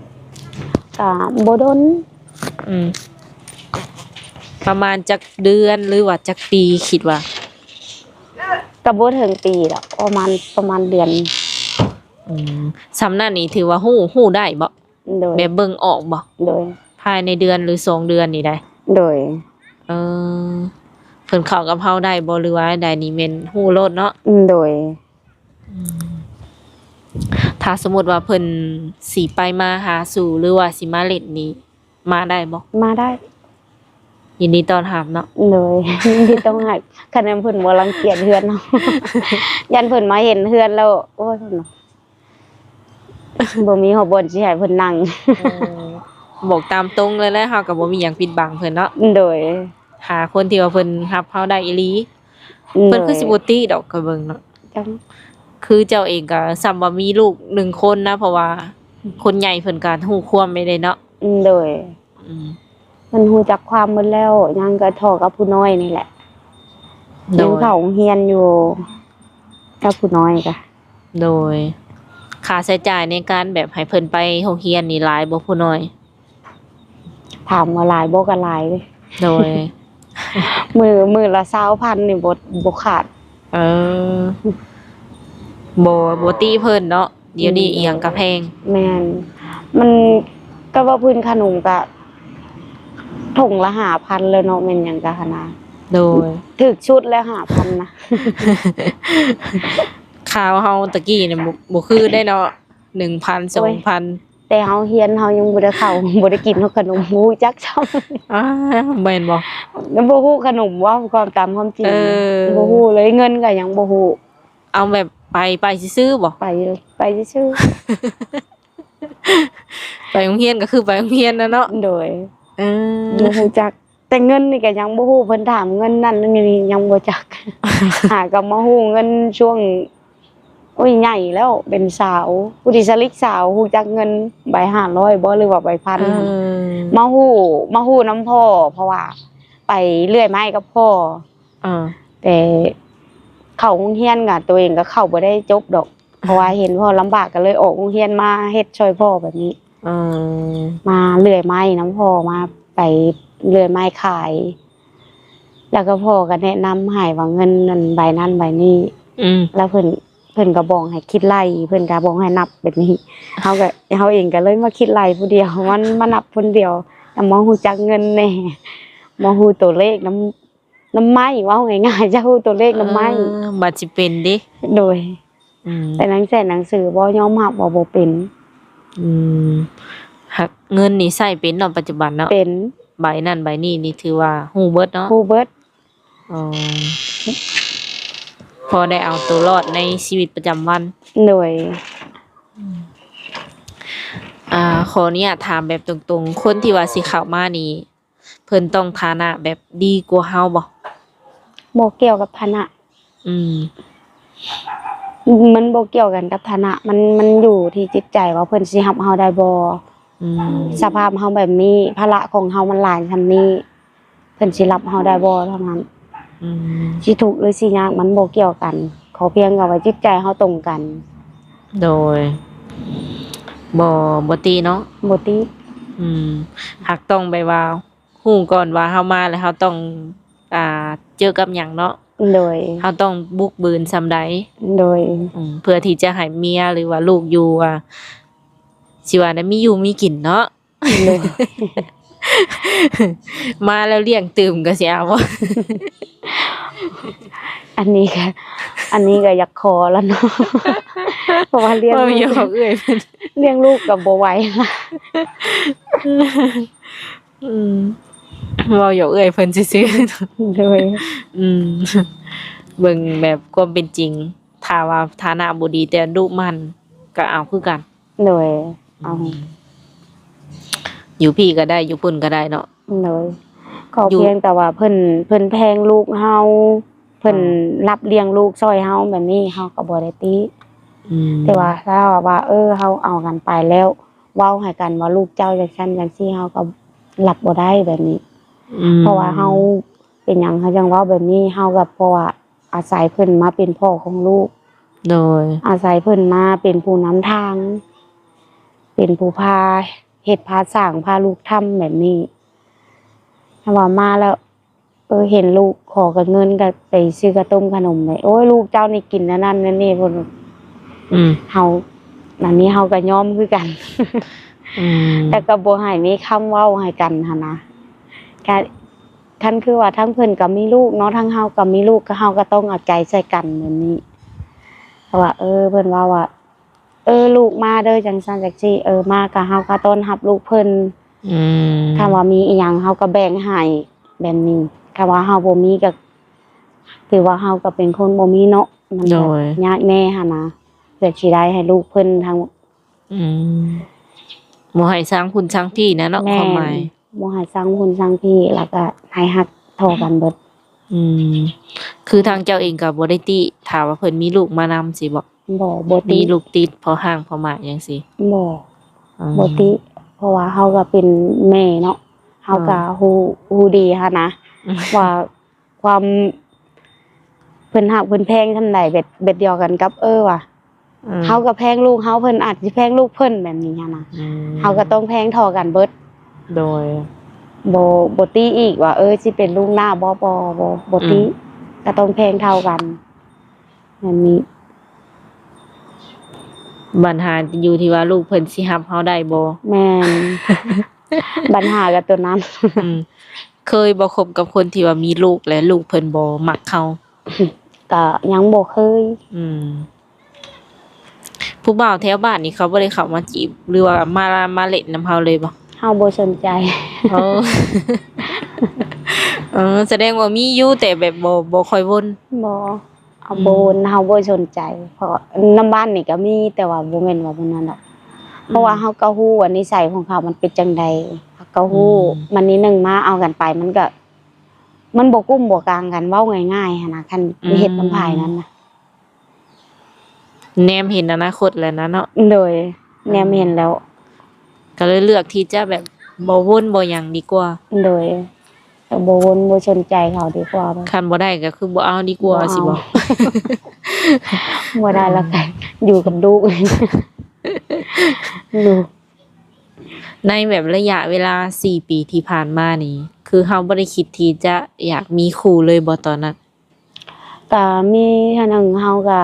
ກໍບໍ່ດົນ. ອືມ ປະມານຈັກເດືອນ ຫຼືວ່າຈັກປີ ຄິດວ່າ? ກໍບໍ່ເຖິງປີດອກ ປະມານ ປະມານເດືອນ. ອືມ ສ່ຳນັ້ນນີ້ຖືວ່າຮູ້ ຮູ້ໄດ້ບໍ່? ໂດຍ ແບບເບິ່ງອອກບໍ່? ໂດຍ ພາຍໃນເດືອນ ຫຼື ສອງເດືອນນີ້ໄດ໋? ໂດຍ ເອີ ເພິ່ນເຂົ້າກັບເຮົາໄດ້ບໍ່ ຫຼືວ່າໃດນີ້ແມ່ນຮູ້ໂລດເນາະ? ອືມ ໂດຍ ອືມ ຖ້າສົມມຸດວ່າເພິ່ນຊິໄປມາຫາສູ່ ຫຼືວ່າຊິມາຫຼິ້ນນີ້ ມາໄດ້ບໍ່? ມາໄດ້ ຍິນດີຕ້ອນຮັບເນາະ. ໂດຍ ຍິນດີຕ້ອນຮັບ ຄັນແມ່ນເພິ່ນບໍ່ລັງກຽດເຮືອນເຮົາ ຢ້ານເພິ່ນມາເຫັນເຮືອນແລ້ວ ໂອ້ຍ ເພິ່ນວ່າ ບໍ່ມີຫົວບ່ອນຊິໃຫ້ເພິ່ນນັ່ງ. ເອີ ບອກຕາມຕົງເລີຍແຫຼະ ເຮົາກໍບໍ່ມີຫຍັງປິດບັງເພິ່ນເນາະ. ໂດຍ ຫາຄົນທີ່ວ່າເພິ່ນຮັບເຮົາໄດ້ອີ່ຫຼີ. ໂດຍ ເພິ່ນຄືຊິບໍ່ຕິດອກ ຂ້ອຍເບິ່ງເນາະ. ຈັ່ງ ຄືເຈົ້າເອງກໍສ່ຳວ່າມີລູກໜຶ່ງຄົນນະ ເພາະວ່າຄົນໃຫຍ່ເພິ່ນກໍຮູ້ຄວາມແມ່ນເດ້ເນາະ. ໂດຍ ອືມ ເພິ່ນຮູ້ຈັກຄວາມໝົດແລ້ວ ຍັງກໍທໍ່ກັບຜູ້ນ້ອຍນີ້ແຫຼະ. ໂດຍ ຍັງເຂົ້າໂຮງຮຽນຢູ່ກັບຜູ້ນ້ອຍກະ. ໂດຍ ຄ່າໃຊ້ຈ່າຍໃນການແບບໃຫ້ເພິ່ນໄປໂຮງຮຽນນີ້ຫຼາຍບໍ່ຜູ້ນ້ອຍ? ຖາມວ່າຫຼາຍບໍ່ ກໍຫຼາຍເດ້. ໂດຍ ມື້ ມື້ລະຊາວພັນນີ້ບໍ່ ບໍ່ຂາດ. ເອີ ບໍ່ ບໍ່ຕິເພິ່ນເນາະ. ດຽວນີ້ ອືມ ອີ່ຫຍັງກະແພງ. ແມ່ນ ມັນ ກໍເວົ້າພື້ນຂະໜົມກະຖົງລະຫ້າພັນແລ້ວເນາະ ແມ່ນຫຍັງກະຫັ້ນນະ. ໂດຍ ຖືກສຸດແລ້ວຫ້າພັນນະ. ຄາວເຮົາຕະກີ້ນະ ບໍ່ ບໍ່ຄືໄດ້ເນາະ ໜຶ່ງພັນ ໂອ້ຍ ສອງພັນ. ແຕ່ເຮົາຮຽນເຮົາຍັງບໍ່ໄດ້ເຂົ້າ ບໍ່ໄດ້ກິນຮອດຂະໜົມ ບໍ່ຮູ້ຈັກຊ້ຳ. ອ້າ ແມ່ນບໍ່? ຍັງບໍ່ຮູ້ຂະໜົມ ເວົ້າຄວາມ ຕາມຄວາມຈິງ. ເອີ ບໍ່ຮູ້ເລີຍ ເງິນກໍຍັງບໍ່ຮູ້. ເອົາແບບໄປ ໄປຊື່ໆບໍ່? ໄປ ໄປຊື່ໆ. ໄປໂຮງຮຽນກໍຄືໄປໂຮງຮຽນນະເນາະ. ໂດຍ ເອີ ບໍ່ຮູ້ຈັກ ແຕ່ເງິນນີ້ກໍຍັງບໍ່ຮູ້ ເພິ່ນຖາມເງິນນັ້ນນີ້ຍັງບໍ່ຈັກ. ຫາກໍມາຮູ້ເງິນຊ່ວງ ໂອ້ຍ ໃຫຍ່ແລ້ວ ເປັນສາວ ຜູ້ທີ່ສະລິກສາວ ຮູ້ຈັກເງິນໃບຫ້າຮ້ອຍບໍ່ ຫຼືວ່າໃບພັນ. ເອີ ມາຮູ້ ມາຮູ້ນຳພໍ່ ເພາະວ່າໄປເລື່ອຍໄມ້ກັບພໍ່. ເອີ ແຕ່ເຂົ້າໂຮງຮຽນກໍ ຕົວເອງກໍເຂົ້າບໍ່ໄດ້ຈົບດອກ ເພາະວ່າເຫັນພໍ່ລຳບາກ ກໍເລີຍອອກໂຮງຮຽນມາເຮັດຊ່ອຍພໍ່ແບບນີ້. ເອີ ມາເລື່ອຍໄມ້ນຳພໍ່ ມາໄປເລື່ອຍໄມ້ຂາຍ ແລ້ວກໍພໍ່ກໍແນະນຳໃຫ້ວ່າເງິນນັ້ນໃບນັ້ນໃບນີ້. ອືມ ແລ້ວເພິ່ນ ເພິ່ນກໍບອກໃຫ້ຄິດໄລ່ ເພິ່ນກໍບອກໃຫ້ນັບແບບນີ້. ເຮົາກໍ ເຮົາເອງກໍເລີຍມາຄິດໄລ່ຜູ້ດຽວ ມັນ ມານັບຄົນດຽວ ແລ້ວມາຮູ້ຈັກເງິນແດ່ ມາຮູ້ຕົວເລກນຳ ນຳໄມ້ ເວົ້າງ່າຍໆ ຈະຮູ້ຕົວເລກນຳໄມ້. ເອີ ບັດຊິເປັນເດ້. ໂດຍ ອືມ ແຕ່ໜັງແສນໜັງສືບໍ່ຍອມຮັບວ່າບໍ່ເປັນ. ອືມ ຫາກເງິນນີ້ໃຊ້ເປັນເນາະ ປັດຈຸບັນເນາະ. ເປັນ ໃບນັ້ນໃບນີ້ນີ້ຖືວ່າຮູ້ເບິດເນາະ. ຮູ້ເບິດ. ອໍ ພໍໄດ້ເອົາຕົວລອດໃນຊີວິດປະຈຳວັນ. ໂດຍ ອືມ ອ່າ ຂໍອະນຸຍາດຖາມແບບຕົງໆ ຄົນທີ່ວ່າຊິເຂົ້າມານີ້ ເພິ່ນຕ້ອງຖານະແບບດີກວ່າເຮົາບໍ່? ບໍ່ກ່ຽວກັບຖານະ. ອືມ ມັນບໍ່ກ່ຽວກັນກັບຖານະ ມັນ ມັນຢູ່ທີ່ຈິດໃຈວ່າເພິ່ນຊິຮັບເຮົາໄດ້ບໍ່. ອືມ ສະພາບເຮົາແບບນີ້ ພາລະຂອງເຮົາມັນຫຼາຍສ່ຳນີ້ ເພິ່ນຊິຮັບເຮົາໄດ້ບໍ່ເທົ່ານັ້ນ. ອືມ ຊິທຸກຫຼືຊິຍາກມັນບໍ່ກ່ຽວກັນ ຂໍພຽງແຕ່ວ່າຈິດໃຈເຮົາຕົງກັນ. ໂດຍ ບໍ່ ບໍ່ຕິເນາະ ບໍ່ຕິ. ອືມ ຫາກຕ້ອງແບບວ່າຮູ້ກ່ອນວ່າເຮົາມາແລ້ວເຮົາຕ້ອງ ອ່າ ເຈີກັບຫຍັງເນາະ. ໂດຍ ເຮົາຕ້ອງບຸກບືນສ່ຳໃດ. ໂດຍ ອືມ ເພື່ອທີ່ຈະໃຫ້ເມຍ ຫຼືວ່າລູກຢູ່ ວ່າ ຊິວ່າໄດ້ມີຢູ່ມີກິນເນາະ. ໂດຍ ມາແລ້ວລ້ຽງຕື່ມກໍຊິເອົາບໍ່? ອັນນີ້ກໍ ອັນນີ້ກໍຢາກຂໍລະເນາະ ເພາະວ່າລ້ຽງ ເວົ້າ ລູກ ຢອກເອື້ອຍເພິ່ນ ລ້ຽງລູກກໍບໍ່ໄຫວລະ. ອືມ ເວົ້າຢອກເອື້ອຍເພິ່ນຊື່ໆ. ໂດຍ ອືມ ເບິ່ງແບບຄວາມເປັນຈິງ ຖ້າວ່າຖານະບໍ່ດີ ແຕ່ດຸໝັ່ນກໍເອົາຄືກັນ. ໂດຍ ເອົາ ອືມ ຢູ່ພີ້ກໍໄດ້ ຢູ່ພຸ້ນກໍໄດ້ເນາະ. ໂດຍ ຂໍ ຢູ່ ພຽງແຕ່ວ່າເພິ່ນ ເພິ່ນແພງລູກເຮົາ ເພິ່ນ ອ່າ ຮັບລ້ຽງລູກຊ່ອຍເຮົາແບບນີ້ ເຮົາກໍບໍ່ໄດ້ຕິ. ອືມ ແຕ່ວ່າຖ້າວ່າ ເອີ ເຮົາເອົາກັນໄປແລ້ວ ເວົ້າໃຫ້ກັນວ່າລູກເຈົ້າຈັ່ງຊັ້ນຈັ່ງຊີ້ ເຮົາກໍຮັບບໍ່ໄດ້ແບບນີ້. ອືມ ເພາະວ່າເຮົາ ເປັນຫຍັງເຮົາຈັ່ງເວົ້າແບບນີ້ ເຮົາກໍເພາະວ່າ ອາໄສເພິ່ນມາເປັນພໍ່ຂອງລູກ. ໂດຍ ອາໄສເພິ່ນມາເປັນຜູ້ນຳທາງ ເປັນຜູ້ພາເຮັດພາສ້າງ ພາລູກທຳແບບນີ້. ຖ້າວ່າມາແລ້ວ ເອີ ເຫັນລູກຂໍກັບເງິນ ກໍໄປຊື້ກະຕົ້ມຂະໜົມໄປ ໂອ້ຍ ລູກເຈົ້ານີ້ກິນແນວນັ້ນແນວນີ້ ເພິ່ນ ອືມ ເຮົາ ອັນນີ້ເຮົາກໍຍອມຄືກັນ. ອືມ ແຕ່ກໍບໍ່ໃຫ້ມີຄຳເວົ້າໃຫ້ກັນຫັ້ນນະ ກະ ຄັນຄືວ່າທັງເພິ່ນກໍມີລູກເນາະ ທັງເຮົາກໍມີລູກ ກໍເຮົາກໍຕ້ອງເອົາໃຈໃສ່ກັນແບບນີ້. ເພາະວ່າ ເອີ ເພິ່ນເວົ້າວ່າ ເອີ ລູກມາເດີ ຈັ່ງຊັ້ນຈັ່ງຊີ້ ເອີ ມາກໍເຮົາກໍຕ້ອນຮັບລູກເພິ່ນ. ອືມ ຄັນວ່າມີອີ່ຫຍັງເຮົາກໍແບ່ງໃຫ້ແບບນີ້ ຄັນວ່າເຮົາບໍ່ມີກໍຖືວ່າເຮົາກໍເປັນຄົນບໍ່ມີເນາະ ມັນ ໂດຍ ກໍຍາກແດ່ຫັ້ນນະ ເພື່ອຊິໄດ້ໃຫ້ລູກເພິ່ນທັງ ອືມ ບໍ່ໃຫ້ສ້າງພຸ້ນສ້າງພີ້ນະເນາະ. ແມ່ນ ຄວາມໝາຍ ບໍ່ໃຫ້ສ້າງພຸ້ນສ້າງພີ້ ແລ້ວກໍໃຫ້ຮັກທໍ່ກັນເບິດ. ອືມ ຄືທາງເຈົ້າເອງກໍບໍ່ໄດ້ຕິ ຖ້າວ່າເພິ່ນມີລູກມານຳຊີ້ບໍ? ບໍ່ ບໍ່ຕິ ມີລູກຕິດ ເພາະຮ່າງເພາະໝາກຫຍັງຊີ້? ບໍ່ ອືມ ບໍ່ຕິ ເພາະວ່າເຮົາກໍເປັນແມ່ເນາະ ເຮົາກໍ ອ່າ ຮູ້ ຮູ້ດີຫັ້ນນະ ວ່າ ຄວາມ ເພິ່ນຮັກເພິ່ນແພງສ່ຳໃດ ແບບ ແບບດຽວກັນກັບ ເອີ ວ່າ ອືມ ເຮົາກໍແພງລູກເຮົາ ເພິ່ນອາດຊິແພງລູກເພິ່ນແບບນີ້ຫັ້ນນະ. ອືມ ເຮົາກໍຕ້ອງແພງທໍ່ກັນເບິດ. ໂດຍ ບໍ່ ບໍ່ຕິອີກວ່າ ເອີ ຊິເປັນລູກນ້າບໍ່ ບໍ່ ບໍ່ ບໍ່ຕິ ອືມ ກໍຕ້ອງແພງເທົ່າກັນແບບນີ້. ບັນຫາຢູ່ທີ່ວ່າລູກເພິ່ນຊິຮັບເຮົາໄດ້ບໍ່? ແມ່ນ ບັນຫາກໍຕົວນັ້ນ. ອືມ ເຄີຍບໍ່ຄົບກັບຄົນທີ່ວ່າມີລູກ ແລະ ລູກເພິ່ນບໍ່ມັກເຮົາ? ກໍຍັງບໍ່ເຄີຍ. ອືມ ຜູ້ບ່າວແຖວບ້ານນີ້ເຂົາບໍ່ໄດ້ເຂົ້າມາຈີບ ຫຼືວ່າມາ ມາຫຼິ້ນນຳເຮົາເລີຍບໍ່? ເຮົາບໍ່ສົນໃຈ. ໂອ້ ເອີ ສະແດງວ່າມີຢູ່ ແຕ່ແບບບໍ່ ບໍ່ຄ່ອຍວົນ. ບໍ່ ເຮົາ ອືມ ບໍ່ວົນ ເຮົາບໍ່ສົນໃຈ ເພາະນຳບ້ານນີ້ກໍມີ ແຕ່ວ່າບໍ່ແມ່ນວ່າບໍ່ນັ້ນດອກ. ອືມ ເພາະວ່າເຮົາກໍຮູ້ວ່ານິໄສຂອງເຂົາມັນເປັນຈັ່ງໃດ ເຮົາກໍຮູ້. ອືມ ມັນນີ້ໜຶ່ງມາເອົາກັນໄປ ມັນກໍ ມັນບໍ່ກຸ້ມບໍ່ກາງກັນ ເວົ້າງ່າຍໆ ຫັ້ນນະ ຄັນ ອືມ ເຮັດນຳພາຍນັ້ນນະ. ແນມເຫັນອະນາຄົດແລ້ວນະເນາະ. ໂດຍ ອືມ ແນມເຫັນແລ້ວ ກໍເລີຍເລືອກທີ່ຈະແບບບໍ່ວົນບໍ່ຫຍັງດີກວ່າ. ໂດຍ ບໍ່ວົນບໍ່ສົນໃຈເຂົາດີກວ່າ. ຄັນບໍ່ໄດ້ກໍຄືບໍ່ເອົາດີກວ່າ ບໍ່ເອົາ ຊີ້ບໍ? ບໍ່ໄດ້ແລ້ວກໍ ອືມ ຢູ່ກັບລູກ ລູກ. ໃນແບບໄລຍະເວລາສີ່ປີທີ່ຜ່ານມານີ້ ຄືເຮົາບໍ່ໄດ້ຄິດທີ່ຈະຢາກມີຄູ່ເລີຍບໍ່ຕອນນັ້ນ? ກະມີເທື່ອໜຶ່ງ ເຮົາກະ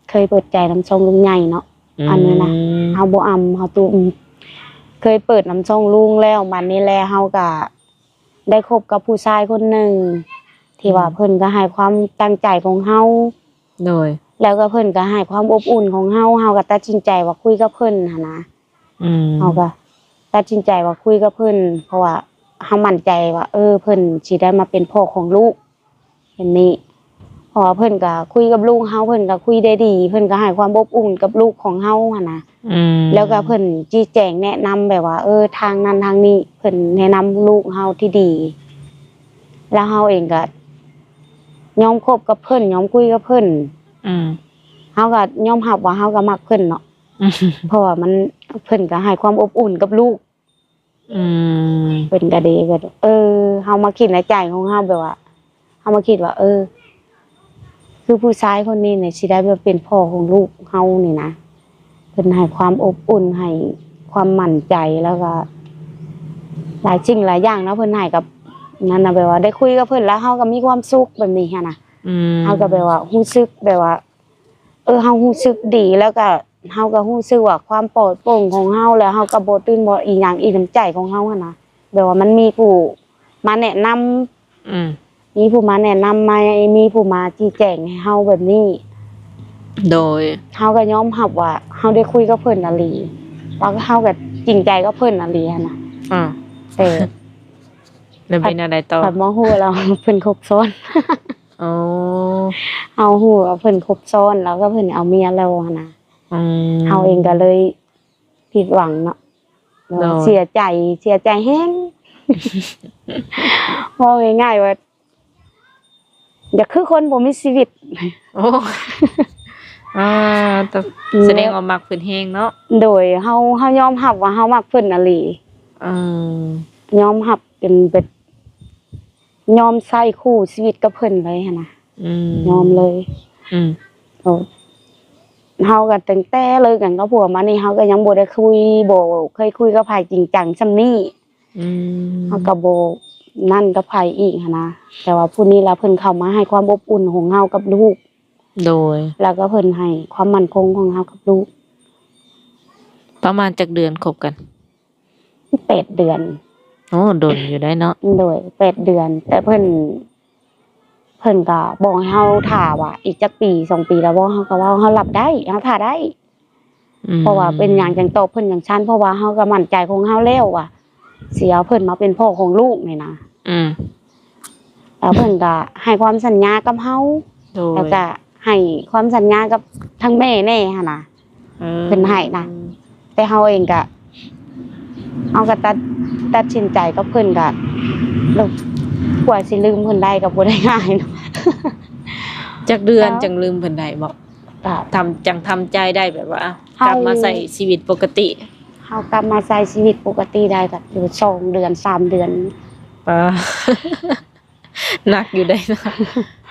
ເຄີຍເປີດໃຈນຳຊ່ອງລຸງໃຫຍ່ເນາະ. ອືມ ອັນນີ້ນະ ເຮົາບໍ່ອຳ ເຮົາຕຸ້ມ ເຄີຍເປີດນຳຊ່ອງລຸງແລ້ວ ບາດນີ້ແຫຼະ ເຮົາກະໄດ້ຄົບກັບຜູ້ຊາຍຄົນໜຶ່ງ ທີ່ວ່າ ອືມ ເພິ່ນກະໃຫ້ຄວາມຕັ້ງໃຈຂອງເຮົາ. ໂດຍ ແລ້ວກໍເພິ່ນກໍໃຫ້ຄວາມອົບອຸ່ນຂອງເຮົາ ເຮົາກໍຕັດສິນໃຈວ່າຄຸຍກັບເພິ່ນຫັ້ນນະ. ອືມ ເຮົາກໍຕັດສິນໃຈວ່າຄຸຍກັບເພິ່ນ ເພາະວ່າເຮົາໝັ້ນໃຈວ່າ ເອີ ເພິ່ນຊິໄດ້ມາເປັນພໍ່ຂອງລູກ ແບບນີ້ ເພາະວ່າເພິ່ນກໍຄຸຍກັບລູກເຮົາ ເພິ່ນກໍຄຸຍໄດ້ດີ ເພິ່ນກໍໃຫ້ຄວາມອົບອຸ່ນກັບລູກຂອງເຮົາຫັ້ນນະ. ອືມ ແລ້ວກໍເພິ່ນຊີ້ແຈງແນະນຳແບບວ່າ ເອີ ທາງນັ້ນທາງນີ້ ເພິ່ນແນະນຳລູກເຮົາທີ່ດີ ແລ້ວເຮົາເອງກໍຍອມຄົບກັບເພິ່ນ ຍອມຄຸຍກັບເພິ່ນ. ອືມ ເຮົາກໍຍອມຮັບວ່າເຮົາກໍມັກເພິ່ນເນາະ ເພາະວ່າມັນ ເພິ່ນກໍໃຫ້ຄວາມອົບອຸ່ນກັບລູກ. ອືມ ເພິ່ນກໍດີ ກໍ ເອີ ເຮົາມາຄິດໃນໃຈຂອງເຮົາແບບວ່າ ເຮົາມາຄິດວ່າ ເອີ ຄືຜູ້ຊາຍຄົນນີ້ນີ້ຊິໄດ້ມາເປັນພໍ່ຂອງລູກເຮົານີ້ນະ. ເພິ່ນໃຫ້ຄວາມອົບອຸ່ນ ໃຫ້ຄວາມໝັ້ນໃຈ ແລ້ວກະຫຼາຍສິ່ງຫຼາຍຢ່າງເນາະ ເພິ່ນໃຫ້ກັບນັ້ນນະ ແບບວ່າໄດ້ຄຸຍກັບເພິ່ນແລ້ວເຮົາກໍມີຄວາມສຸກແບບນີ້ຫັ້ນນະ. ອືມ ເຮົາກໍແບບວ່າຮູ້ສຶກແບບວ່າ ເອີ ເຮົາຮູ້ສຶກດີ ແລ້ວກໍເຮົາກໍຮູ້ສຶກວ່າຄວາມປອດໂປ່ງຂອງເຮົາ ແລ້ວເຮົາກໍບໍ່ຕື່ນບໍ່ອີ່ຫຍັງອີກນຳໃຈຂອງເຮົາຫັ້ນນະ ແບບວ່າມັນມີຜູ້ມາແນະນຳ ອືມ ມີຜູ້ມາແນະນຳ ມາ ມີຜູ້ມາຊີ້ແຈງໃຫ້ເຮົາແບບນີ້. ໂດຍ ເຮົາກໍຍອມຮັບວ່າເຮົາໄດ້ຄຸຍກັບເພິ່ນອີ່ຫຼີ ແລ້ວເຮົາກໍຈິງໃຈກັບເພິ່ນອີ່ຫຼີຫັ້ນນະ. ອືມ ແຕ່ ແລ້ວເປັນແນວໃດຕໍ່? ພັດມາຮູ້ແລ້ວເພິ່ນຄົບຊ້ອນ. ອໍ ເຮົາຮູ້ວ່າເພິ່ນຄົບຊ້ອນ ແລ້ວກໍເພິ່ນເອົາເມຍແລ້ວຫັ້ນນະ. ອືມ ເຮົາເອງກໍເລີຍຜິດຫວັງເນາະ. ໂດຍ ເສຍໃຈ ເສຍໃຈແຮງ ເວົ້າງ່າຍໆວ່າ ຢາກຄືຄົນບໍ່ມີຊີວິດ. ໂອ້ ອ່າ ແຕ່ ອືມ ສະແດງວ່າມັກເພິ່ນແຮງເນາະ. ໂດຍ ເຮົາ ເຮົາຍອມຮັບວ່າເຮົາມັກເພິ່ນອີ່ຫຼີ. ເອີ ຍອມຮັບເປັນແບບ ຍອມໃຊ້ຄູ່ຊີວິດກັບເພິ່ນເລີຍຫັ້ນນະ. ອືມ ຍອມເລີຍ. ອືມ ໂດຍ ເຮົາກໍຕັ້ງແຕ່ເລີກກັນກັບຜົວມານີ້ ເຮົາກໍຍັງບໍ່ໄດ້ຄຸຍ ບໍ່ເຄີຍຄຸຍກັບໃຜຈິງຈັງສ່ຳນີ້. ອືມ ເຮົາກໍບໍ່ນັ້ນກັບໃຜອີກຫັ້ນນະ ແຕ່ວ່າຜູ້ນີ້ລະເພິ່ນເຂົ້າມາໃຫ້ຄວາມອົບອຸ່ນຂອງເຮົາກັບລູກ. ໂດຍ ແລ້ວກໍເພິ່ນໃຫ້ຄວາມໝັ້ນຄົງຂອງເຮົາກັບລູກ. ປະມານຈັກເດືອນຄົບກັນ? ແປດເດືອນ. ໂອ້ ດົນຢູ່ໄດ໋ເນາະ. ໂດຍ ແປດເດືອນ ແຕ່ເພິ່ນ ເພິ່ນກໍບອກໃຫ້ເຮົາຖ້າວ່າອີກຈັກປີສອງປີແລ້ວບໍ່ ເຮົາກໍເວົ້າເຮົາຮັບໄດ້ ເຮົາຖ້າໄດ້. ອືມ ເພາະວ່າເປັນຫຍັງຈັ່ງຕອບເພິ່ນຈັ່ງຊັ້ນ ເພາະວ່າເຮົາກໍໝັ້ນໃຈຂອງເຮົາແລ້ວວ່າຊິເອົາເພິ່ນມາເປັນພໍ່ຂອງລູກນີ້ນະ. ອືມ ແລ້ວເພິ່ນກໍໃຫ້ຄວາມສັນຍາກັບເຮົາ. ໂດຍ ແລ້ວກໍໃຫ້ຄວາມສັນຍາກັບທາງແມ່ແດ່ຫັ້ນນະ. ເອີ ເພິ່ນໃຫ້ນະ ແຕ່ເຮົາເອງກະ ເຮົາກໍຕັດ ຕັດສິນໃຈກັບເພິ່ນກະ ກວ່າຊິລືມເພິ່ນໄດ້ກໍບໍ່ໄດ້ງ່າຍເນາະ. ຈັກເດືອນ ແລ້ວ ຈັ່ງລືມເພິ່ນໄດ້ບໍ່? ກໍ ທຳ ຈັ່ງທຳໃຈໄດ້ແບບວ່າ ເຮົາ ກັບມາໃຊ້ຊີວິດປົກກະຕິ. ເຮົາກັບມາໃຊ້ຊີວິດປົກກະຕິໄດ້ກໍຢູ່ສອງເດືອນ ສາມເດືອນ. ປາ ໜັກຢູ່ໄດ໋ເນາະ.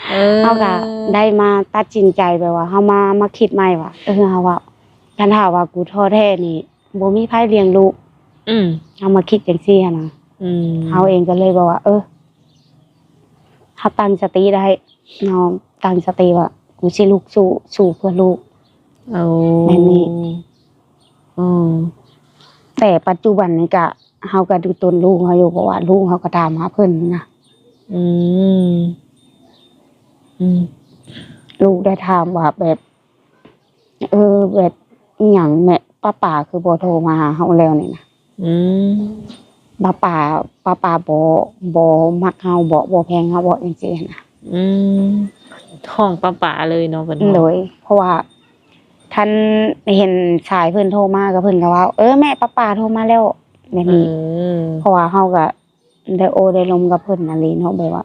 ເອີ ເຮົາກໍໄດ້ມາຕັດສິນໃຈແບບວ່າ ເຮົາມາ ມາຄິດໃໝ່ວ່າ ເອີ ເຮົາວ່າ ຄັນຖ້າວ່າກູທໍ້ແທ້ນີ້ ບໍ່ມີໃຜລ້ຽງລູກ. ອືມ ເຮົາມາຄິດຈັ່ງຊີ້ຫັ້ນນະ. ອືມ ເຮົາເອງກໍເລີຍບອກວ່າ ເອີ ເຮົາຕັ້ງສະຕິໄດ້ເນາະ ຕັ້ງສະຕິວ່າ ກູຊິລຸກສູ້ ສູ້ເພື່ອລູກ. ໂອ້ ແບບນີ້. ອືມ ແຕ່ປັດຈຸບັນນີ້ກະ ເຮົາກໍດູຕົນລູກເຮົາຢູ່ ເພາະວ່າລູກເຮົາກໍຖາມຫາເພິ່ນນະ. ອືມ ອືມ ລູກໄດ້ຖາມວ່າແບບ ເອີ ແບບອີ່ຫຍັງແມ່ ປ້າປາຄືບໍ່ໂທມາຫາເຮົາແລ້ວນີ້ນະ. ອືມ ປ້າປາ ປ້າປາບໍ່ ບໍ່ມັກເຮົາບໍ ບໍ່ແພງເຮົາບໍ ຈັ່ງຊີ້ນະ. ອືມ ຮ້ອງປ້າປາເລີຍເນາະ ເພິ່ນ. ໂດຍ ເພາະວ່າທັນເຫັນສາຍເພິ່ນໂທມາ ກໍເພິ່ນກໍເວົ້າ ເອີ ແມ່ ປ້າປາໂທມາແລ້ວ ແບບນີ້. ເອີ ເພາະວ່າເຮົາກໍ ໄດ້ໂອ້ໄດ້ລົມກັບເພິ່ນອີ່ຫຼີເນາະ ແບບວ່າ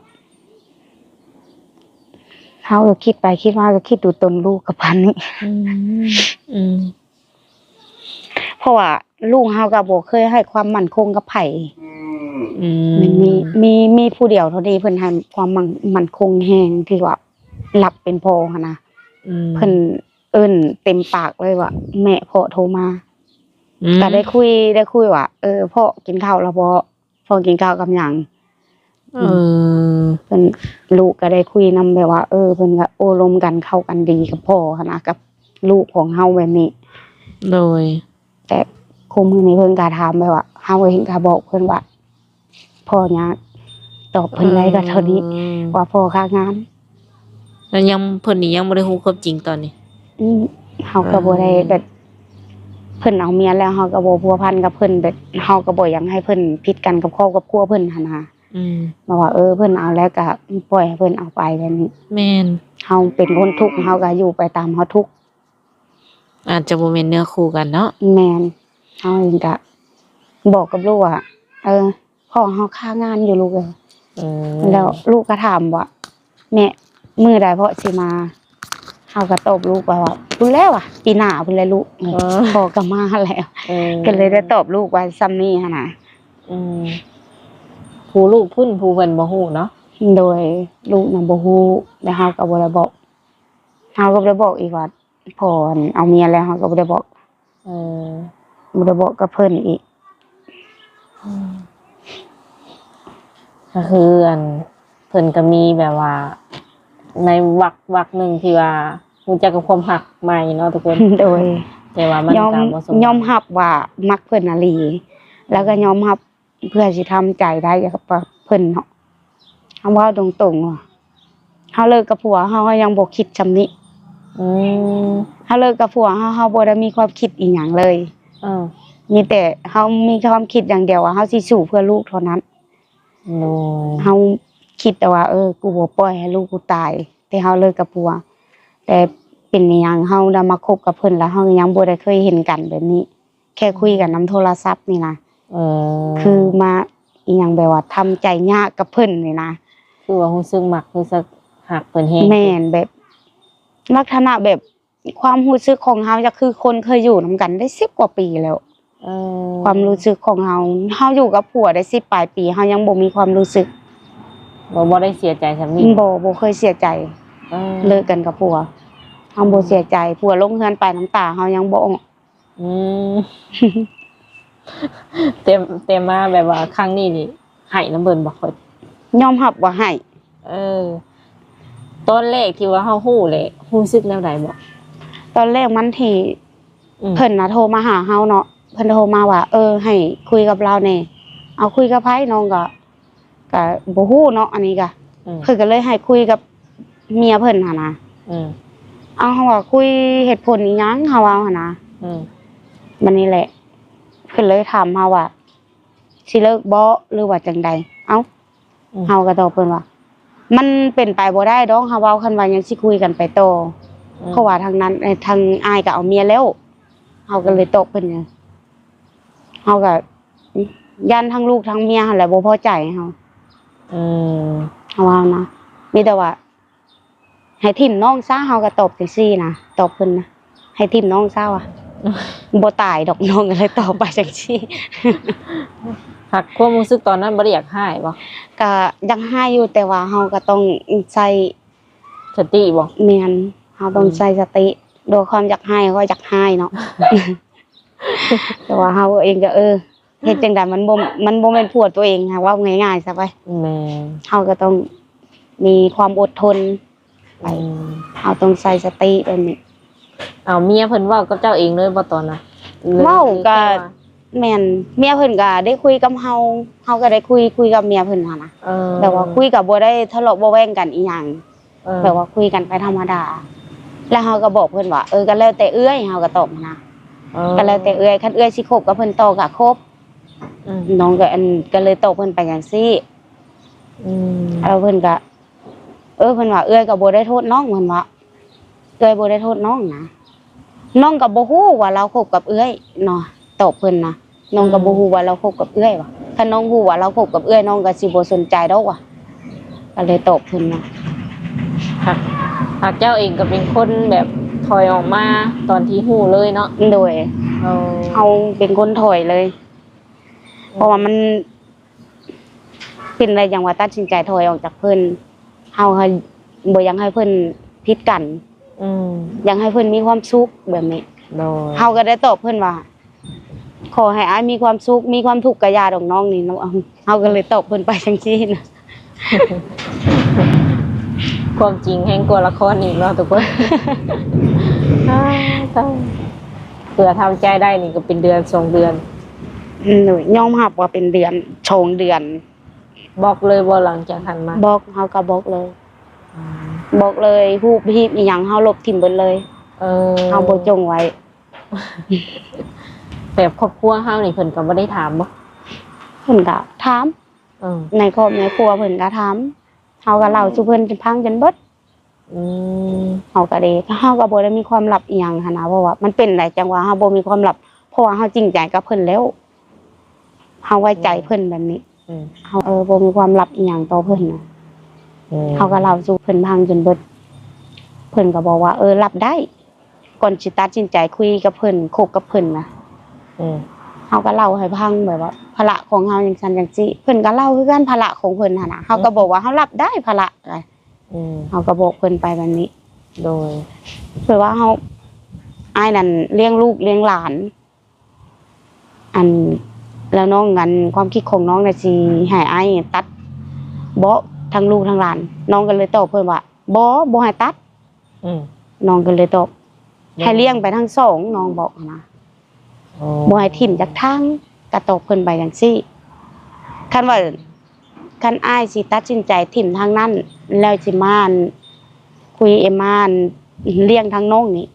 ເຮົາກໍຄິດໄປຄິດມາກໍຄິດດູຕົນລູກກັບປານນີ້. ອືມ ອືມ ເພາະວ່າລູກເຮົາກໍບໍ່ເຄີຍໃຫ້ຄວາມໝັ້ນຄົງກັບໃຜ. ອືມ ແມ່ນມີ ມີ ມີຜູ້ດຽວເທົ່ານີ້ ເພິ່ນໃຫ້ຄວາມໝັ້ນ ໝັ້ນຄົງແຮງ ທີ່ວ່າຮັບເປັນພໍ່ຫັ້ນນະ. ອືມ ເພິ່ນເອີ້ນເຕັມປາກເລີຍວ່າ ແມ່ ພໍ່ໂທມາ. ອືມ ກໍໄດ້ຄຸຍ ໄດ້ຄຸຍວ່າ ເອີ ພໍ່ກິນເຂົ້າແລ້ວບໍ່? ພໍ່ກິນເຂົ້າກັບຫຍັງ? ເອີ ເພິ່ນ ລູກກໍໄດ້ຄຸຍນຳ ແບບວ່າ ເອີ ເພິ່ນກໍໂອ້ລົມກັນ ເຂົ້າກັນດີກັບພໍ່ຫັ້ນນະ ກັບລູກຂອງເຮົາແບບນີ້. ໂດຍ ແຕ່ຄູ່ມື້ນີ້ເພິ່ນກໍຖາມ ແບບວ່າ ເຮົາເອງກໍບອກເພິ່ນວ່າ ພໍ່ຍາກ ຕອບເພິ່ນໄດ້ກໍເທົ່ານີ້ ເອີ ວ່າພໍ່ຄ້າງານ. ແລ້ວຍັງ ເພິ່ນນີ້ຍັງບໍ່ໄດ້ຮູ້ຄວາມຈິງຕອນນີ້? ອືມ ເຮົາກໍບໍ່ໄດ້ ເອີ ແບບ ເພິ່ນເອົາເມຍແລ້ວ ເຮົາກໍບໍ່ພົວພັນກັບເພິ່ນ ແບບ ເຮົາກໍບໍ່ຢາກໃຫ້ເພິ່ນຜິດກັນກັບຄອບກັບຄົວເພິ່ນຫັ້ນນະ. ອືມ ແບບວ່າ ເອີ ເພິ່ນເອົາແລ້ວກໍປ່ອຍໃຫ້ເພິ່ນເອົາໄປແບບນີ້. ແມ່ນ ເຮົາເປັນຄົນທຸກ ເຮົາກໍຢູ່ໄປຕາມເຮົາທຸກ. ອາດຈະບໍ່ແມ່ນເນື້ອຄູ່ກັນເນາະ. ແມ່ນ ເຮົາເອງກະບອກກັບລູກວ່າ ເອີ ພໍ່ເຮົາຄ້າງານຢູ່ລູກເອີຍ. ແລ້ວລູກກໍຖາມວ່າ ແມ່ ມື້ໃດພໍ່ຊິມາ? ເຮົາກໍຕອບລູກໄປວ່າ ພຸ້ນແຫຼະວ່າ ປີໜ້າພຸ້ນແຫຼະລູກ ພໍ່ກໍມາແລ້ວ. ກໍເລີຍໄດ້ຕອບລູກໄວ້ສ່ຳນີ້ຫັ້ນນະ. ອືມ ຜູ້ລູກພຸ້ນ ຜູ້ເພິ່ນບໍ່ຮູ້ເນາະ. ໂດຍ ລູກນະບໍ່ຮູ້ ແລະເຮົາກໍບໍ່ໄດ້ບອກ ເຮົາກໍບໍ່ໄດ້ບອກອີກວ່າພໍ່ອັນເອົາເມຍແລ້ວ ເຮົາກໍບໍ່ໄດ້ບອກ ເອີ ບໍ່ໄດ້ບອກກັບເພິ່ນອີກ. ອືມ ກໍຄືອັນ ເພິ່ນກໍມີແບບວ່າ ໃນວັກ ວັກໜຶ່ງທີ່ວ່າຮູ້ຈັກກັບຄວາມຮັກໃໝ່ເນາະທຸກຄົນ. ໂດຍ ແຕ່ວ່າມັນ ຍອມ ກໍບໍ່ສົມຫວັງ ຍອມຮັບວ່າມັກເພິ່ນອີ່ຫຼີ ແລ້ວກໍຍອມຮັບ ເພື່ອຊິທຳໃຈໄດ້ກັບເພິ່ນເນາະ. ເຮົາເວົ້າຕົງໆວ່າ ເຮົາເລີກກັບຜົວເຮົາ ເຮົາຍັງບໍ່ຄິດຊ່ຳນີ້. ອືມ ເຮົາເລີກກັບຜົວເຮົາ ເຮົາບໍ່ໄດ້ມີຄວາມຄິດອີ່ຫຍັງເລີຍ. ເອີ ມີແຕ່ເຮົາມີຄວາມຄິດຢ່າງດຽວວ່າ ເຮົາຊິສູ້ເພື່ອລູກເທົ່ານັ້ນ. ໂດຍ ເຮົາຄິດແຕ່ວ່າ ເອີ ກູບໍ່ປ່ອຍໃຫ້ລູກກູຕາຍ ແຕ່ເຮົາເລີກກັບຜົວ ແຕ່ເປັນອີ່ຫຍັງ ເຮົາໄດ້ມາຄົບກັບເພິ່ນ ແລ້ວເຮົາຍັງບໍ່ໄດ້ເຄີຍເຫັນກັນແບບນີ້. ແຄ່ຄຸຍກັນນຳໂທລະສັບນີ້ນະ. ເອີ ຄືມາອີ່ຫຍັງແບບວ່າທຳໃຈຍາກກັບເພິ່ນນີ້ນະ. ຄືວ່າຮູ້ສຶກມັກ ຮູ້ສຶກຮັກເພິ່ນແຮງ. ແມ່ນ ແບບລັກສະນະແບບຄວາມຮູ້ສຶກຂອງເຮົາ ຈະຄືຄົນເຄີຍຢູ່ນຳກັນໄດ້ສິບກວ່າປີແລ້ວ. ເອີ ຄວາມຮູ້ສຶກຂອງເຮົາ ເຮົາຢູ່ກັບຜົວໄດ້ສິບປາຍປີ ເຮົາຍັງບໍ່ມີຄວາມຮູ້ສຶກ ບໍ່ ບໍ່ໄດ້ເສຍໃຈຊ່ຳນີ້. ບໍ່ ບໍ່ເຄີຍເສຍໃຈ. ເອີ ເລີກກັນກັບຜົວ ເຮົາບໍ່ເສຍໃຈ. ຜົວລົງເຮືອນໄປ ນ້ຳຕາເຮົາຍັງບໍ່ອອກ. ອືມ ແຕ່ ແຕ່ມາແບບວ່າຄັ້ງນີ້ນີ້ ໄຫ້ນຳເພິ່ນບໍ່? ຂ້ອຍຍອມຮັບວ່າໄຫ້. ເອີ ຕອນແລກທີ່ວ່າເຮົາຮູ້ແຫຼະ ຮູ້ສຶກແນວໃດບໍ່? ຕອນແລກມັນທີ່ ອືມ ເພິ່ນນະໂທມາຫາເຮົາເນາະ ເພິ່ນໂທມາວ່າ ເອີ ໃຫ້ຄຸຍກັບລາວແດ່. ເອົາ ຄຸຍກັບໃຜ? ນ້ອງກໍ ກະບໍ່ຮູ້ເນາະ ອັນນີ້ກະ ອືມ ເພິ່ນກໍເລີຍໃຫ້ຄຸຍກັບເມຍເພິ່ນຫັ້ນນະ. ອືມ ເອົາ ເຮົາວ່າຄຸຍເຫດຜົນອີ່ຫຍັງ ເຮົາເວົ້າຫັ້ນນະ. ອືມ ບັດນີ້ແຫຼະ ເພິ່ນເລີຍຖາມເຮົາວ່າ ຊິເລີກບໍ່ ຫຼືວ່າຈັ່ງໃດ? ເອົ້າ ອືມ ເຮົາກໍຕອບເພິ່ນວ່າ ມັນເປັນໄປບໍ່ໄດ້ດອກ ເຮົາເວົ້າ ຄັນວ່າຍັງຊິຄຸຍກັນໄປຕໍ່ ອືມ ເພາະວ່າທາງນັ້ນ ເອີ ທາງອ້າຍກໍເອົາເມຍແລ້ວ. ເຮົາກໍເລີຍຕອບເພິ່ນ ເຮົາກໍຢ້ານທັງລູກທັງເມຍຫັ້ນແຫຼະບໍ່ພໍໃຈເຮົາ. ອືມ ເຮົາວ່ານະ ມີແຕ່ວ່າໃຫ້ຖິ້ມນ້ອງຊະ ເຮົາກໍຕອບຈັ່ງຊີ້ນະ ຕອບເພິ່ນນະ ໃຫ້ຖິ້ມນ້ອງຊະວ່າ ບໍ່ຕາຍດອກ ນ້ອງກໍເລີຍຕອບໄປຈັ່ງຊີ້. ຫາກຄວາມຮູ້ສຶກຕອນນັ້ນບໍ່ໄດ້ຢາກຮ້າຍບໍ່? ກໍຢາກຮ້າຍຢູ່ ແຕ່ວ່າເຮົາກໍຕ້ອງໃຊ້ສະຕິບໍ່? ແມ່ນ ເຮົາຕ້ອງ ອືມ ໃຊ້ສະຕິ ດ້ວຍຄວາມຢາກຮ້າຍ ເຮົາກໍຢາກຮ້າຍເນາະ. ແຕ່ວ່າເຮົາເອງກໍ ເອີ ເຮັດຈັ່ງໃດ ມັນບໍ່ ມັນບໍ່ແມ່ນຜົວຕົວເອງ ຫາເວົ້າງ່າຍໆຊະໄປ. ແມ່ນ ເຮົາກໍຕ້ອງມີຄວາມອົດທົນໄປ. ອືມ ເຮົາຕ້ອງໃຊ້ສະຕິແບບນີ້. ເອົາ ເມຍເພິ່ນເວົ້າກັບເຈົ້າເອງເລີຍບໍ່ຕອນນັ້ນ? ເວົ້າ ຫຼືວ່າ ກໍ ແມ່ນ ເມຍເພິ່ນກໍໄດ້ຄຸຍກັບເຮົາ ເຮົາກໍໄດ້ຄຸຍ ຄຸຍກັບເມຍເພິ່ນຫັ້ນນະ. ເອີ ແບບວ່າຄຸຍກໍບໍ່ໄດ້ທະເລາະເບາະແວ້ງກັນອີ່ຫຍັງ. ເອີ ແບບວ່າຄຸຍກັນໄປທຳມະດາ ແລ້ວເຮົາກໍບອກເພິ່ນວ່າ ເອີ ກໍແລ້ວແຕ່ເອື້ອຍ ເຮົາກໍຕອບຫັ້ນນະ. ເອີ ກໍແລ້ວແຕ່ເອື້ອຍ ຄັນເອື້ອຍຊິຄົບກັບເພິ່ນຕໍ່ກໍຄົບ. ອືມ ນ້ອງກໍ ອັນ ກໍເລີຍຕອບເພິ່ນໄປຈັ່ງຊີ້. ອືມ ແລ້ວເພິ່ນກໍ ເອີ ເພິ່ນວ່າ ເອື້ອຍກໍບໍ່ໄດ້ໂທດນ້ອງ ເພິ່ນວ່າ ເອື້ອຍບໍ່ໄດ້ໂທດນ້ອງນະ ນ້ອງກໍບໍ່ຮູ້ວ່າລາວຄົບກັບເອື້ອຍເນາະ ຕອບເພິ່ນນະ. ນ້ອງກໍ ອືມ ບໍ່ຮູ້ວ່າລາວຄົບກັບເອື້ອຍວ່າ ຄັນນ້ອງຮູ້ວ່າລາວຄົບກັບເອື້ອຍ ນ້ອງກໍຊິບໍ່ສົນໃຈດອກວ່າ ກໍເລີຍຕອບເພິ່ນນະ. ຫາກ ຫາກເຈົ້າເອງກໍເປັນຄົນແບບຖອຍອອກມາຕອນທີ່ຮູ້ເລີຍເນາະ? ໂດຍ ເອີ ເຮົາເປັນຄົນຖອຍເລີຍ. ອືມ ເພາະວ່າມັນ ເປັນໄດ້ຈັ່ງວ່າຕັດສິນໃຈຖອຍອອກຈາກເພິ່ນ ເຮົາ ເຮົາບໍ່ຢາກໃຫ້ເພິ່ນຜິດກັນ. ອືມ ຢາກໃຫ້ເພິ່ນມີຄວາມສຸກແບບນີ້. ໂດຍ ເຮົາກໍໄດ້ຕອບເພິ່ນວ່າ ຂໍໃຫ້ອ້າຍມີຄວາມສຸກ ມີຄວາມທຸກກະຢ່າດອກນ້ອງນີ້ເນາະ. ເຮົາກໍເລີຍຕອບເພິ່ນໄປຈັ່ງຊີ້ນະ. ຄວາມຈິງແຮງກວ່າລະຄອນອີກເນາະທຸກຄົນ. ອ້າ ຕາຍ ເພື່ອທຳໃຈໄດ້ນີ້ກໍເປັນເດືອນສອງເດືອນ. ໂດຍ ຍອມຮັບວ່າເປັນເດືອນສອງເດືອນ. ບລັອກເລີຍບໍ່ຫຼັງຈາກຫັ້ນມາ? ບລັອກ ເຮົາກໍບລັອກເລີຍ. ອືມ ບລັອກເລີຍ ຮູບຮີບອີ່ຫຍັງເຮົາລົບຖິ້ມເບິດເລີຍ. ເອີ ເຮົາບໍ່ຈົ່ງໄວ້. ແບບຄອບຄົວເຮົານີ້ເພິ່ນກໍບໍ່ໄດ້ຖາມບໍ່? ເພິ່ນກໍຖາມ. ເອີ ໃນຄອບໃນຄົວເພິ່ນກໍຖາມ ເຮົາກໍເລົ່າສູ່ເພິ່ນຟັງຈົນເບິດ. ອືມ ເຮົາກໍເດ້ ເຮົາກໍບໍ່ໄດ້ມີຄວາມລັບອີ່ຫຍັງຫັ້ນນະ ເພາະວ່າມັນເປັນໄດ ຈັ່ງວ່າເຮົາບໍ່ມີຄວາມລັບ ເພາະວ່າເຮົາຈິງໃຈກັບເພິ່ນແລ້ວ ເຮົາໄວ້ໃຈເພິ່ນແບບນີ້. ອືມ ເຮົາ ເອີ ບໍ່ມີຄວາມລັບອີ່ຫຍັງຕໍ່ເພິ່ນນະ. ອືມ ເຮົາກໍເລົ່າສູ່ເພິ່ນຟັງຈົນເບິດ ເພິ່ນກໍບອກວ່າ ເອີ ລັບໄດ້ ກ່ອນຊິຕັດສິນໃຈຄຸຍກັບເພິ່ນ ຄົບກັບເພິ່ນນະ. ອືມ ເຮົາກໍເລົ່າໃຫ້ຟັງແບບວ່າ ພາລະຂອງເຮົາຈັ່ງຊັ້ນຈັ່ງຊີ້. ເພິ່ນກໍເລົ່າຄືກັນ ພາລະຂອງເພິ່ນຫັ້ນນະ ເຮົາກໍບອກວ່າເຮົາຮັບໄດ້ພາລະ ອືມ ເຮົາກໍບອກເພິ່ນໄປແບບນີ້. ໂດຍ ເພິ່ນວ່າເຮົາ ອ້າຍນັ້ນລ້ຽງລູກລ້ຽງຫຼານ ອັນ ແລ້ວນ້ອງ ອັນ ຄວາມຄິດຂອງນ້ອງນະ ຊິໃຫ້ອ້າຍຕັດເບາະທັງລູກທັງຫຼານ. ນ້ອງກໍເລີຍຕອບເພິ່ນວ່າ ບໍ່ ບໍ່ໃຫ້ຕັດ. ອືມ ນ້ອງກໍເລີຍຕອບ ໃຫ້ລ້ຽງໄປທັງສອງ ນ້ອງບອກຫັ້ນນະ. ໂອ້ ບໍ່ໃຫ້ຖິ້ມຈັກທາງ ກໍຕອບເພິ່ນໄປຈັ່ງຊີ້. ຄັນວ່າ ຄັນອ້າຍຊິຕັດສິນໃຈຖິ້ມທາງນັ້ນ ແລ້ວຊິມາ ອັນ ຄຸຍ ເອມາ ອັນ ລ້ຽງທາງນ້ອງນີ້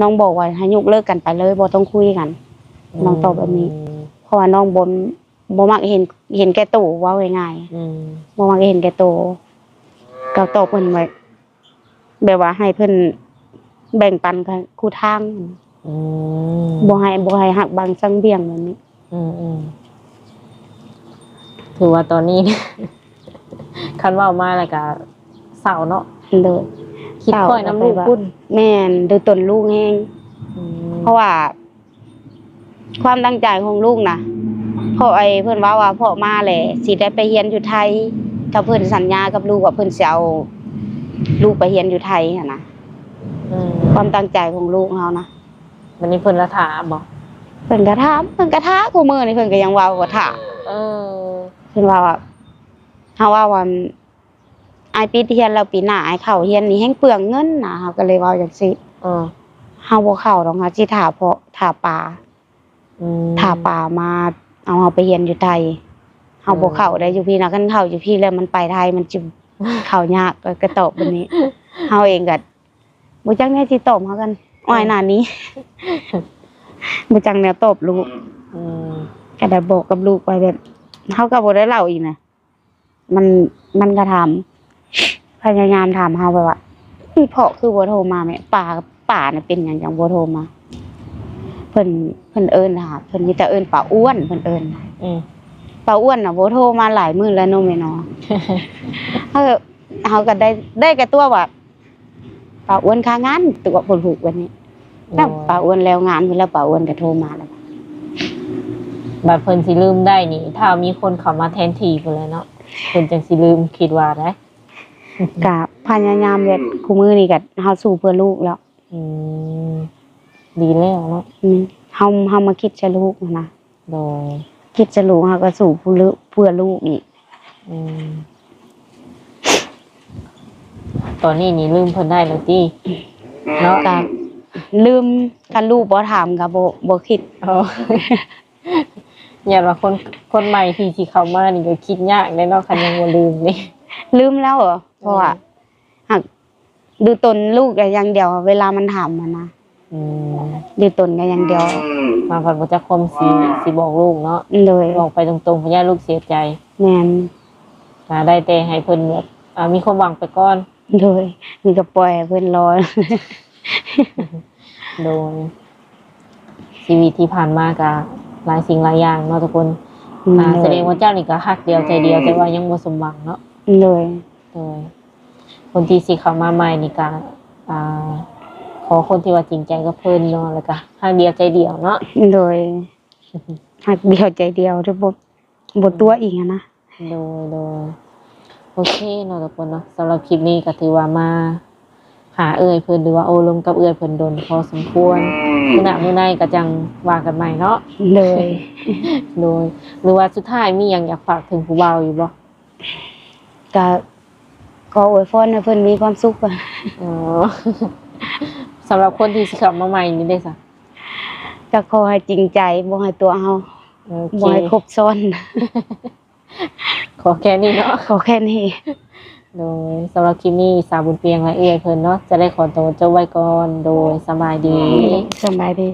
ນ້ອງບອກວ່າໃຫ້ຍົກເລີກກັນໄປເລີຍ ບໍ່ຕ້ອງຄຸຍກັນ. ອືມ ນ້ອງຕອບແບບນີ້ ເພາະວ່ານ້ອງບໍ່ ບໍ່ມັກເຫັນ ເຫັນແກ່ໂຕ ເວົ້າງ່າຍໆ ອືມ ບໍ່ມັກເຫັນແກ່ໂຕ. ກໍຕອບເພິ່ນວ່າ ແບບວ່າໃຫ້ເພິ່ນແບ່ງປັນກັນຄູ່ທາງ. ອືມ ບໍ່ໃຫ້ ບໍ່ໃຫ້ຫັກບັງສັງບຽງແບບນີ້. ອືມໆ ຖືວ່າຕອນນີ້ ຄັນເວົ້າມາແລ້ວກະເສົ້າເນາະ. ໂດຍ ຄິດຄ່ອຍນຳລູກພຸ້ນ. ແມ່ນ ໂດຍຕົນລູກແຮງ. ອືມ ເພາະວ່າ ຄວາມຕັ້ງໃຈຂອງລູກນະ ເພາະໄອ້ເພິ່ນເວົ້າວ່າ ເພາະມາແຫຼະ ຊິໄດ້ໄປຮຽນຢູ່ໄທ. ຖ້າເພິ່ນສັນຍາກັບລູກວ່າ ເພິ່ນຊິເອົາລູກໄປຮຽນຢູ່ໄທຫັ້ນນະ. ອືມ ຄວາມຕັ້ງໃຈຂອງລູກເຮົານະ. ບັດນີ້ເພິ່ນລະຖ້າບໍ່? ເພິ່ນກໍຖ້າ ເພິ່ນກໍຖ້າ ຄູ່ມື້ນີ້ເພິ່ນກໍຍັງເວົ້າວ່າຖ້າ. ເອີ ເພິ່ນເວົ້າວ່າ ເຮົາເວົ້າວ່າ ອ້າຍປິດຮຽນແລ້ວ ປີໜ້າອ້າຍເຂົ້າຮຽນນີ້ແຮ່ງເປືອງເງິນນະ ເຮົາກໍເລີຍເວົ້າຈັ່ງຊີ້. ເອີ ເຮົາບໍ່ເຂົ້າດອກ ເຮົາຊິຖ້າເພາະ ຖ້າປາ. ອືມ ຖ້າປາມາເອົາເຮົາໄປຮຽນຢູ່ໄທ. ເຮົາບໍ່ເຂົ້າໄດ້ຢູ່ພີ້ນະ ຄັນເຂົ້າຢູ່ພີ້ແລ້ວມັນໄປໄທ ມັນຊິເຂົ້າຍາກ. ກໍ ກໍຕອບແບບນີ້ ເຮົາເອງກໍບໍ່ຈັກແນວຊິຕອບເຮົາກັນ ອ້າຍໜ້ານີ້ ບໍ່ຈັກແນວຕອບລູກ. ອືມ ກໍໄດ້ບອກກັບລູກໄປແບບ ເຮົາກໍບໍ່ໄດ້ເລົ່າອີກນະ. ມັນ ມັນກໍຖາມ ພະຍາຍາມຖາມເຮົາແບບວ່າ ອີ່ເພາະຄືບໍ່ໂທມາແມ່ ປາ ປານະເປັນຫຍັງຈັ່ງບໍ່ໂທມາ. ເພິ່ນ ເພິ່ນເອີ້ນຫາ ເພິ່ນມີແຕ່ເອີ້ນປາອ້ວນ ເພິ່ນເອີ້ນ. ອືມ ປາອ້ວນນະບໍ່ໂທມາຫຼາຍມື້ແລ້ວເນາະແມ່ເນາະ. ເຮົາ ເຮົາກໍໄດ້ ໄດ້ແຕ່ຕົວະວ່າ ປາອ້ວນຄາງານ ຕົວະບໍ່ຖືກບັດນີ້. ແລ້ວ ໂດຍ ປາອ້ວນແລ້ວງານພຸ້ນແລ້ວ ປາອ້ວນກໍໂທມາແລ້ວ. ບັດເພິ່ນຊິລືມໄດ້ນີ້ ຖ້າມີຄົນເຂົ້າມາແທນທີ່ພຸ້ນແຫຼະເນາະ ເພິ່ນຈັ່ງຊິລືມ ຄິດວ່າໄດ໋. ກະພະຍາຍາມແບບ ອືມ ຄູ່ມື້ນີ້ກະເຮົາສູ້ເພື່ອລູກແລ້ວ. ອືມ ດີແລ້ວເນາະ. ອືມ ເຮົາ ເຮົາມາຄິດໃສ່ລູກຫັ້ນນະ. ໂດຍ ຄິດຈະລູກ ເຮົາກໍສູ້ເພື່ອລູກອີກ. ອືມ ຕອນນີ້ນີ້ລືມເພິ່ນໄດ້ແລ້ວຕິເນາະ? ກໍລືມ ຄັນລູກບໍ່ຖາມກໍບໍ່ ບໍ່ຄິດ. ອໍ ຢ້ານວ່າຄົນ ຄົນໃໝ່ທີ່ຊິເຂົ້າມານີ້ກໍຄິດຍາກເດ້ເນາະ ຄັນຍັງບໍ່ລືມນີ້. ລືມແລ້ວ ເພາະວ່າ ອືມ ຫາກ ດູຕົນລູກໄດ້ຢ່າງດຽວ ເວລາມັນຖາມຫັ້ນນະ. ອືມ ດູຕົນໄດ້ຢ່າງດຽວ. ມາພັດບໍ່ຈັກຄວາມຊິ ຊິບອກລູກເນາະ. ໂດຍ ບອກໄປຕົງໆ ເພາະຢ້ານລູກເສຍໃຈ. ແມ່ນ ກໍໄດ້ແຕ່ໃຫ້ເພິ່ນແບບ ອ່າ ມີຄວາມຫວັງໄປກ່ອນ. ໂດຍ ນີ້ກໍປ່ອຍໃຫ້ເພິ່ນລໍ. ໂດຍ ຊີວິດທີ່ຜ່ານມາກໍຫຼາຍສິ່ງຫຼາຍຢ່າງເນາະທຸກຄົນ. ອືມ ອ່າ ໂດຍ ສະແດງວ່າເຈົ້ານີ້ກໍຮັກດຽວໃຈດຽວ ແຕ່ວ່າຍັງບໍ່ສົມຫວັງເນາະ. ໂດຍ ໂດຍ ຄົນທີ່ຊິເຂົ້າມາໃໝ່ນີ້ກໍ ອ່າ ຂໍຄົນທີ່ວ່າຈິງໃຈກັບເພິ່ນເນາະ ແລ້ວກໍຮັກດຽວໃຈດຽວເນາະ. ໂດຍ ຮັກດຽວໃຈດຽວ ບໍ່ ບໍ່ຕົວະອີກຫັ້ນນະ. ໂດຍ ໂດຍ ໂອເຄເນາະທຸກຄົນເນາະ ສຳລັບຄລິບນີ້ກໍຖືວ່າມາຫາເອື້ອຍເພິ່ນ ຫຼືວ່າໂອ້ລົມກັບເອື້ອຍເພິ່ນດົນພໍສົມຄວນ. ມື້ໜ້າມື້ໃນກໍຈັ່ງວ່າກັນໃໝ່ເນາະ. ໂດຍ ໂດຍ ຫຼືວ່າສຸດທ້າຍມີຫຍັງຢາກຝາກເຖິງຜູ້ບ່າວຢູ່ບໍ່? ກະຂໍອວຍພອນໃຫ້ເພິ່ນມີຄວາມສຸກ. ອໍ ສຳລັບຄົນທີ່ຊິເຂົ້າມາໃໝ່ນີ້ເດ້ຊະ? ກະຂໍໃຫ້ຈິງໃຈ ບໍ່ໃຫ້ຕົວະເຮົາ. ໂອເຄ ບໍ່ໃຫ້ຄົບຊ້ອນ. ຂໍແຄ່ນີ້ເນາະ ຂໍແຄ່ນີ້. ໂດຍ ສຳລັບຄລິບນີ້ ສາວບຸນປຽງ ແລະ ເອື້ອຍເພິ່ນເນາະ ຈະໄດ້ຂໍໂຕຈົບໄວ້ກ່ອນ. ໂດຍ ສະບາຍດີ. ສະບາຍດີ.